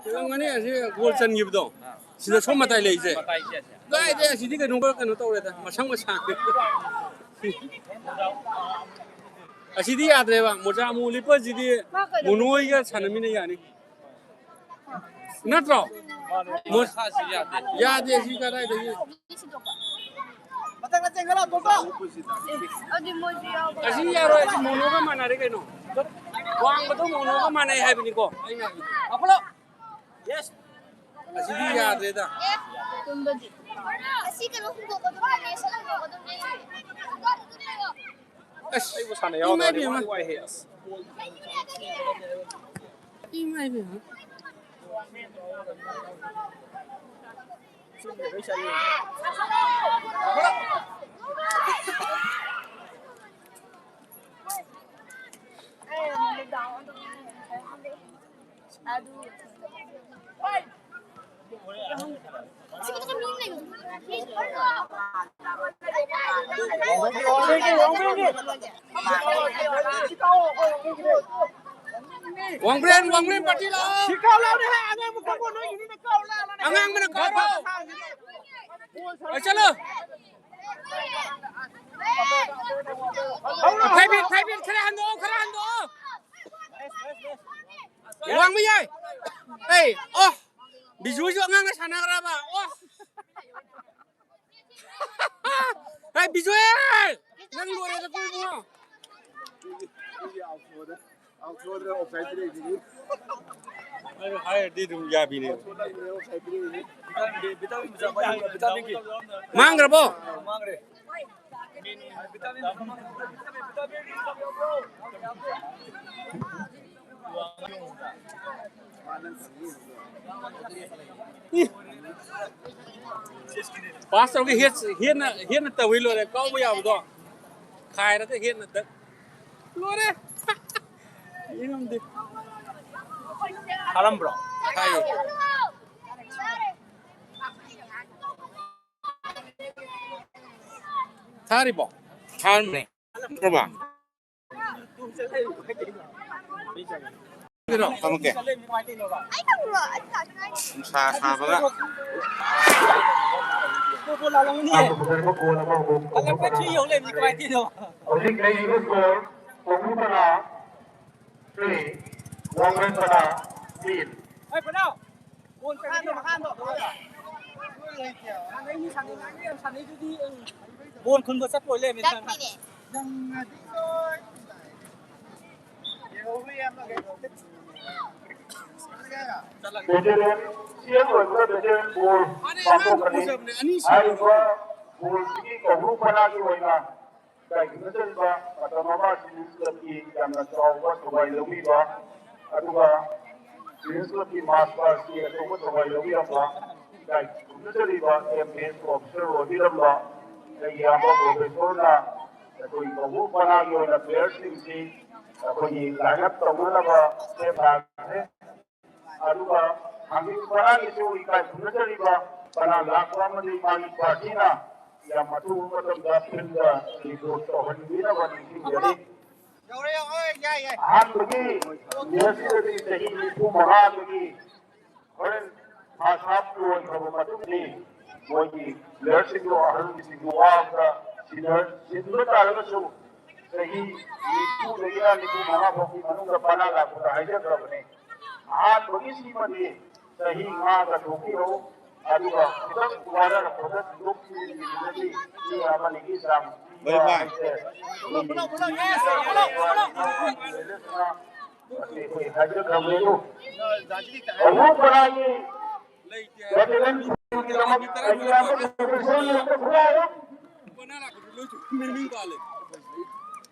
ꯑꯣꯏꯔꯝꯒꯅꯤ ꯑꯁꯤ ꯒꯣꯜ ꯆꯟꯈꯤꯕꯗꯣ꯫ ꯁꯤꯗ ꯁꯣꯝ ꯃꯇꯥꯏ ꯂꯩꯁꯦ꯫ ꯀꯥꯏꯗꯩ ꯑꯁꯤꯗꯤ ꯀꯩꯅꯣ ꯈꯔ ꯀꯩꯅꯣ ꯇꯧꯔꯦꯗ, ꯃꯁꯪ ꯃꯁꯥꯡ꯫ ꯑꯁꯤꯗꯤ ꯌꯥꯗ꯭ꯔꯦꯕ, ꯃꯣꯖꯥ ꯑꯃꯨꯛ ꯂꯤꯠꯄꯁꯤꯗꯤ ꯃꯣꯅꯣꯏꯒ ꯁꯥꯟꯅꯃꯤꯟꯅ ꯌꯥꯅꯤ꯫ ꯅꯠꯇ꯭ꯔꯣ? ꯃꯣ-, ꯌꯥꯗꯦ ꯁꯤ ꯀꯗꯥꯏꯗꯒꯤ? ꯑꯗꯨꯗꯤ ꯃꯣꯏꯁꯨ ꯌꯥꯎꯕ ꯑꯁꯤ ꯌꯥꯔꯣꯏ, ꯑꯁꯤ ꯃꯣꯅꯣꯒ ꯃꯥꯟꯅꯔꯦ ꯀꯩꯅꯣ꯫ ꯋꯥꯡꯕꯗꯣ ꯃꯣꯅꯣꯒ ꯃꯥꯟꯅꯩ ꯍꯥꯏꯕꯅꯤꯀꯣ ꯑꯩꯅ ꯍꯥꯏꯕꯗꯤ꯫ ꯂꯥꯎꯈꯠꯂꯣ꯫ ꯑꯁꯤꯗꯤ ꯌꯥꯗ꯭ꯔꯦꯗ꯫ ꯇꯨꯝꯕꯗꯤ꯫ ꯑꯁꯤ ꯀꯩꯅꯣ ꯍꯨꯟꯗꯣꯛꯀꯗꯕꯅꯦ, ꯁꯠ ꯍꯨꯟꯗꯣꯛꯀꯗꯕꯅꯦ꯫ ꯑꯁ, ꯑꯩꯕꯨ ꯁꯥꯟꯅ ꯌꯥꯎꯗꯕꯅꯤ, ꯏꯃꯥ ꯏꯕꯦꯝꯃ꯫ ꯋꯥꯗꯤ ꯋꯥꯏꯍꯦ, ꯑꯁ꯫ ꯏꯃꯥ ꯏꯕꯦꯝꯃ꯫ ꯋꯥꯡꯕ꯭ꯔꯦꯟ, ꯋꯥꯡꯕ꯭ꯔꯦꯟ ꯄꯥꯔꯇꯤ ꯂꯥꯛꯑꯣ꯫ ꯑꯉꯥꯡꯕꯅ ꯀꯥꯎꯔꯣ꯫ ꯑ, ꯆꯠꯂꯣ꯫ ꯐꯥꯏꯚ ꯐꯤꯠ, ꯐꯥꯏꯚ ꯐꯤꯠ, ꯈꯔ ꯍꯟꯗꯣꯛꯑꯣ, ꯈꯔ ꯍꯟꯗꯣꯛꯑꯣ꯫ ꯋꯥꯡꯕ ꯌꯥꯏ꯫ ꯑꯩ, ꯑꯣ, ꯕꯤꯖꯨꯁꯨ ꯑꯉꯥꯡꯒ ꯁꯥꯟꯅꯈ꯭ꯔꯕ? ꯑꯣ꯫ ꯑꯩ, ꯕꯤꯖꯨ, ꯅꯪ ꯂꯣꯏꯔꯦꯗꯀꯣ, ꯏꯕꯨꯡꯉꯣ꯫ ꯑꯩꯅ ꯍꯥꯏꯔꯗꯤ ꯑꯗꯨꯝ ꯌꯥꯕꯤꯅꯦ꯫ ꯃꯥꯡꯈ꯭ꯔꯕꯣ? ꯄꯥꯁ ꯇꯧꯔꯒ ꯍꯦꯠ-, ꯍꯦꯠꯅ, ꯍꯦꯠꯅ ꯇꯧꯏ ꯂꯣꯏꯔꯦ꯫ ꯀꯥꯎꯕ ꯌꯥꯕꯗꯣ ꯈꯥꯏꯔꯒ ꯍꯦꯠꯅ ꯇꯛ-, ꯂꯣꯏꯔꯦ꯫ ꯌꯦꯡꯉꯝꯗꯦ꯫ ꯊꯥꯔꯝꯕ꯭ꯔꯣ? ꯊꯥꯏꯌꯦ꯫ ꯊꯥꯔꯤꯕꯣ? ꯊꯥꯔꯝꯕꯅꯦ꯫ ꯅꯠꯇ꯭ꯔꯕ? ꯀꯩꯅꯣ? ꯊꯝꯃꯛꯀꯦ꯫ ꯅꯨꯡꯁꯥ ꯁꯥꯕꯒ꯫ ꯍꯧꯖꯤꯛ ꯂꯩꯔꯤꯕ ꯁ꯭ꯀꯣꯔ ꯀꯣꯡꯕꯨ ꯇꯔꯥ, ꯊ꯭ꯔꯤ, ꯋꯥꯡꯕ꯭ꯔꯦꯟ ꯄꯅꯥ, ꯇꯤꯟ꯫ ꯕꯣꯟ ꯀꯩꯅꯣ ꯃꯈꯥꯗꯣ, ꯃꯈꯥꯗꯣ꯫ ꯁꯥꯟꯅꯩꯅꯤ, ꯁꯥꯟꯅꯩ, ꯉꯥꯏꯅ ꯌꯥꯝ ꯁꯥꯟꯅꯩꯗꯨꯗꯤ, ꯎꯝ꯫ ꯕꯣꯟ ꯈꯨꯟꯕ ꯆꯠꯄ ꯑꯣꯏ ꯂꯩꯔꯝꯃꯦ꯫ ꯆꯠꯄꯤꯅꯦ꯫ ꯚꯦꯇꯦꯔꯥꯟ, ꯁꯤꯑꯦꯝ ꯑꯣꯏꯕꯗ ꯚꯦꯇꯦꯔꯥꯟ ꯕꯣꯜ ꯄꯥꯡꯊꯣꯛꯀꯅꯤ꯫ ꯍꯥꯏꯔꯤꯕ ꯕꯣꯜꯁꯤꯒꯤ ꯀꯧꯕ꯭ꯔꯨ ꯃꯅꯥꯒꯤ ꯑꯣꯏꯅ ꯏꯀꯥꯏ ꯈꯨꯝꯅꯖꯔꯤꯕ ꯃꯇꯝ ꯑꯃ ꯁꯤꯅꯤꯌꯔ ꯀ꯭ꯂꯕꯀꯤ ꯌꯥꯝꯅ ꯆꯥꯎꯕ ꯊꯧꯗꯥꯡ ꯂꯧꯕꯤꯕ, ꯑꯗꯨꯒ ꯁꯤꯅꯤꯌꯔ ꯀ꯭ꯂꯕꯀꯤ ꯃꯥꯔꯆ ꯄꯥꯁꯀꯤ ꯑꯆꯧꯕ ꯊꯧꯗꯥꯡ ꯂꯧꯕꯤꯔꯝꯕ, ꯏꯀꯥꯏ ꯈꯨꯝꯅꯖꯔꯤꯕ ꯑꯦꯝ ꯑꯦꯁ ꯑꯣꯐꯤꯁꯔ ꯑꯣꯏꯕꯤꯔꯝꯕ ꯑꯩꯒꯤ ꯏꯌꯥꯝꯕ ꯄ꯭ꯔꯣꯐꯦꯁꯔꯅ ꯑꯩꯈꯣꯏ ꯀꯧꯕ꯭ꯔꯨ ꯃꯅꯥꯒꯤ ꯑꯣꯏꯅ ꯄ꯭ꯂꯦꯌꯔꯁꯤꯡꯁꯤ ꯑꯩꯈꯣꯏꯒꯤ ꯂꯥꯏꯟ ꯑꯞ ꯇꯧꯅꯅꯕ ꯁꯦꯝ ꯁꯥꯈ꯭ꯔꯦ꯫ ꯑꯗꯨꯒ ꯍꯥꯡꯖꯤꯡ ꯄꯅꯥꯒꯤꯁꯨ ꯏꯀꯥꯏ ꯈꯨꯝꯅꯖꯔꯤꯕ ꯄꯅꯥ ꯂꯥꯛꯄ ꯑꯃꯗꯤ ꯃꯥꯒꯤ ꯄꯥꯔꯇꯤꯅ ꯌꯥꯝ ꯑꯊꯨꯕ ꯃꯇꯝꯗ ꯐꯤꯜꯗ ꯔꯤꯄꯣꯔꯠ ꯇꯧꯍꯟꯕꯤꯅꯕ ꯅꯤꯡꯁꯤꯡꯖꯔꯤ꯫ ꯑꯍꯥꯟꯕꯒꯤ ꯃꯦꯠꯁꯁꯤꯗꯗꯤ ꯆꯍꯤ ꯅꯤꯐꯨ ꯃꯉꯥꯗꯒꯤ ꯍꯣꯔꯦꯟ ꯐꯥꯔꯁ ꯍꯥꯐ ꯂꯣꯏꯈ꯭ꯔꯕ ꯃꯇꯨꯡꯗꯤ ꯃꯣꯏꯒꯤ ꯄ꯭ꯂꯦꯌꯔꯁꯤꯡꯗꯣ, ꯑꯍꯜꯒꯤꯁꯤꯡꯗꯣ ꯋꯥꯕꯗ ꯁꯤꯟꯕ ꯇꯥꯔꯒꯁꯨ ꯆꯍꯤ ꯅꯤꯐꯨꯗꯒꯤꯅ ꯅꯤꯐꯨ ꯃꯉꯥ ꯐꯥꯎꯒꯤ ꯃꯅꯨꯡꯗ ꯄꯅꯥ ꯂꯥꯛꯄꯗ ꯍꯥꯏꯖꯈ꯭ꯔꯕꯅꯤ꯫ ꯑꯍꯥꯟꯕꯒꯤ ꯁꯤꯃꯗꯤ ꯆꯍꯤ ꯃꯉꯥꯗ ꯊꯣꯛꯄꯤꯔꯛꯎ, ꯑꯗꯨꯒ ꯈꯤꯇꯪ ꯋꯥꯅꯔꯛꯄꯗ ꯊꯤꯗꯣꯛ ꯊꯤꯖꯤꯟꯒꯤꯗꯨꯅꯗꯤ ꯃꯤ ꯑꯃꯅꯤꯒꯤ ꯆꯥꯡ ꯄꯤꯕ ꯍꯥꯏꯁꯦ ꯑꯩꯈꯣꯏ ꯍꯥꯏꯖꯈ꯭ꯔꯕꯅꯤ꯫ ꯑꯗꯨ ꯑꯃꯨꯛ ꯄꯅꯥꯒꯤ ꯚꯦꯇꯦꯔꯥꯟꯁꯤꯡꯒꯤꯗꯃꯛ ꯑꯩꯒꯤ ꯏꯌꯥꯝꯕ ꯄ꯭ꯔꯣꯐꯦꯁꯔ ꯂꯦꯞꯄ ꯈꯨꯔꯥꯏ꯫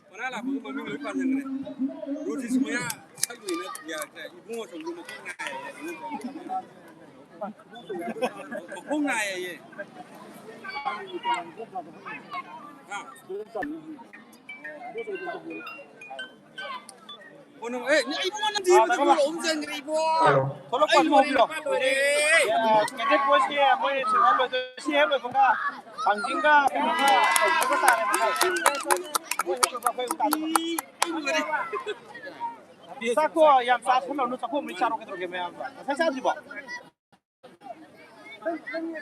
ꯄꯅꯥ ꯂꯥꯛꯄꯒꯤ ꯃꯃꯤꯡ ꯂꯣꯏ ꯄꯥꯟꯖꯟꯈ꯭ꯔꯦ꯫ ꯔꯣꯖꯤꯁ ꯃꯌꯥ ꯁꯛꯂꯣꯏꯅ ꯌꯥꯗ꯭ꯔꯦ꯫ ꯏꯕꯨꯡꯉꯣ ꯆꯧꯗꯣ ꯃꯈꯣꯡ ꯅꯥꯏꯌꯦ꯫ ꯃꯈꯣꯡ ꯅꯥꯏꯌꯦ꯫ ꯍꯥ? ꯀꯣꯟꯅ-, ꯑꯦ, ꯏꯕꯨꯡꯉꯣ ꯅꯪ ꯊꯤꯕꯗ ꯊꯣꯛꯂꯛꯑꯣ, ꯑꯃ ꯆꯪꯈ꯭ꯔꯦ, ꯏꯕꯨꯡꯉꯣ꯫ ꯊꯣꯛꯂꯛꯄ ꯑꯩ ꯑꯃ ꯂꯣꯏꯔꯦ, ꯍꯧꯕꯤꯔꯣ꯫ ꯅꯨꯄꯥ ꯂꯣꯏꯔꯦ꯫ ꯀꯦꯗꯦꯠ ꯕꯣꯏꯁꯀꯤ ꯃꯣꯏ ꯁꯦꯡꯍꯜ ꯂꯣꯏꯗꯣꯏ-, ꯁꯤ ꯍꯦꯛ ꯂꯣꯏꯕꯒ ꯊꯥꯡꯖꯤꯡꯒ ꯀꯩꯅꯣꯒ ꯇꯧꯔꯒ ꯇꯥꯔꯦꯕꯀꯣ꯫ ꯆꯥꯛꯇꯣ ꯌꯥꯝ ꯆꯥꯁꯜꯂꯛꯑꯅꯨ, ꯆꯥꯛꯈꯣꯝ ꯑꯅꯤ ꯆꯥꯔꯣ, ꯀꯩꯗꯧꯔꯒꯦ ꯃꯌꯥꯝ? ꯉꯁꯥꯏ ꯆꯥꯗ꯭ꯔꯤꯕꯣ?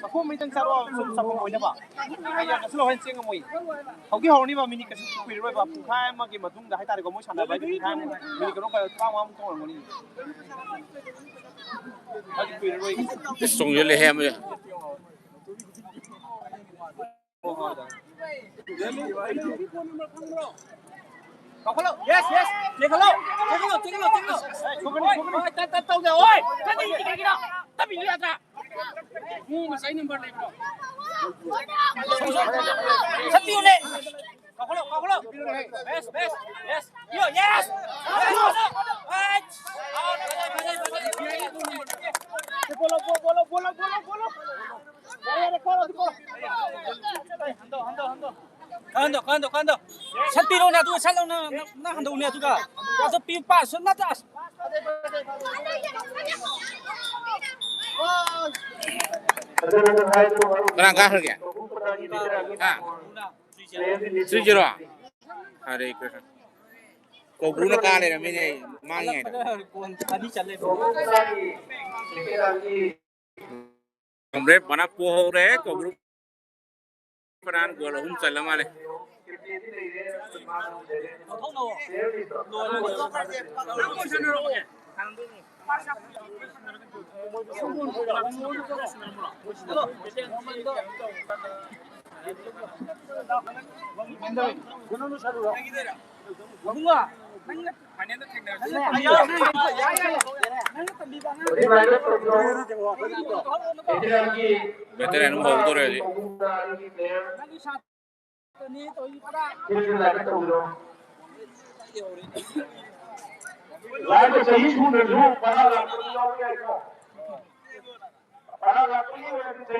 ꯆꯥꯛꯈꯣꯝ ꯑꯅꯤꯇꯪ ꯆꯥꯔꯣ, ꯁꯨꯝ ꯆꯥꯛꯈꯣꯝ ꯑꯣꯏꯅꯕ꯫ ꯌꯥꯝ ꯆꯥꯁꯜꯂꯣ, ꯍꯣꯔꯦꯟ ꯆꯦꯟ ꯉꯝꯃꯣꯏ꯫ ꯍꯧꯗꯤ ꯍꯧꯔꯅꯤꯕ, ꯃꯤꯅꯤꯠ ꯀꯩꯁꯨ ꯀꯨꯏꯔꯔꯣꯏꯕ, ꯄꯨꯡꯈꯥꯏ ꯑꯃꯒꯤ ꯃꯇꯨꯡꯗ ꯍꯥꯏꯇꯥꯔꯦꯀꯣ, ꯃꯣꯏ ꯁꯥꯟꯅꯕ ꯍꯥꯏꯗꯤ ꯄꯨꯡꯈꯥꯏ ꯑꯃ, ꯃꯤꯅꯤꯠ ꯀꯩꯅꯣ, ꯇꯔꯥꯃꯉꯥꯃꯨꯛ ꯇꯧꯔꯝꯒꯅꯤ꯫ ꯍꯧꯗꯤ ꯀꯨꯏꯔꯔꯣꯏ꯫ ꯏꯁ, ꯆꯣꯡꯁꯤꯜꯂꯦꯍꯦ ꯑꯃꯁꯦ꯫ ꯀꯥꯎꯈꯠꯂꯣ꯫ Yes, yes. ꯆꯦꯟꯈꯠꯂꯣ꯫ ꯆꯦꯟꯈꯠꯂꯣ, ꯆꯦꯟꯈꯠꯂꯣ, ꯆꯦꯟꯈꯠꯂꯣ꯫ ꯍꯣꯏ, ꯍꯣꯏ, ꯇꯠ, ꯇꯠ ꯇꯧꯗꯦ꯫ ꯍꯣꯏ, ꯇꯠꯂꯤꯗꯤ ꯀꯩꯒꯤꯅꯣ? ꯇꯠꯂꯤꯗꯤ ꯌꯥꯗ꯭ꯔꯥ? ꯃꯨ ꯃꯁꯥꯏ number ꯂꯩꯕ꯭ꯔꯣ? ꯁꯠꯄꯤꯌꯨꯅꯦ꯫ ꯀꯥꯎꯈꯠꯂꯣ, ꯀꯥꯎꯈꯠꯂꯣ꯫ Yes, yes, yes. ꯄꯤꯌꯣ, yes. Yes. Out, ꯐꯖꯩ, ꯐꯖꯩ, ꯐꯖꯩ꯫ ꯕꯣꯜ ꯂꯧ, ꯕꯣꯜ, ꯕꯣꯜ ꯂꯧ, ꯕꯣꯜ ꯂꯧ, ꯕꯣꯜ ꯂꯧ, ꯕꯣꯜ ꯂꯧ꯫ ꯍꯟꯗꯣ, ꯍꯟꯗꯣ, ꯍꯟꯗꯣ꯫ ꯀꯥꯍꯟꯗꯣ, ꯀꯥꯍꯟꯗꯣ, ꯀꯥꯍꯟꯗꯣ꯫ ꯁꯠꯄꯤꯔꯣꯅꯦ, ꯑꯗꯨꯒ ꯁꯠꯂꯣꯅꯦ, ꯅꯪ ꯍꯟꯗꯣꯛꯎꯅꯦ, ꯑꯗꯨꯒ꯫ ꯑꯗꯣ ꯄꯤ-, pass ꯁꯨ ꯅꯠꯇꯦ, ꯑꯁ꯫ ꯀꯅꯥ ꯀꯥꯈ꯭ꯔꯒꯦ? ꯍꯥ? Three zero? ꯍꯔꯦ ꯀ꯭ꯔꯤꯁꯅ꯫ ꯀꯧꯕ꯭ꯔꯨꯅ ꯀꯥ ꯂꯩꯔꯝꯃꯤꯅꯦ, ꯃꯥꯡꯉꯤꯉꯩꯗ꯫ ꯑꯅꯤ ꯆꯜꯂꯦ꯫ ꯀꯣꯡꯒ꯭ꯔꯦꯁ ꯃꯅꯥ ꯄꯣꯍꯧꯔꯦ꯫ ꯀꯣꯡꯒ꯭ꯔꯦꯁ ꯐꯅꯥꯟ ꯒꯣꯜ ꯑꯍꯨꯝ ꯆꯜꯂ ꯃꯥꯜꯂꯦ꯫ ꯏꯕꯨꯡꯉꯣ, ꯅꯪꯅ ꯚꯦꯇꯔꯟ ꯑꯃ ꯍꯧꯗꯣꯔꯦ ꯍꯧꯖꯤꯛ꯫ ꯂꯥꯏꯕ ꯆꯍꯤ ꯁꯨꯗ꯭ꯔꯁꯨ ꯚꯔꯥ ꯂꯥꯛꯄ ꯃꯤ ꯌꯥꯎꯕ ꯌꯥꯏꯀꯣ꯫ ꯚꯔꯥ ꯂꯥꯛꯄ ꯃꯤ ꯑꯣꯏꯔꯗꯤ ꯆꯍꯤ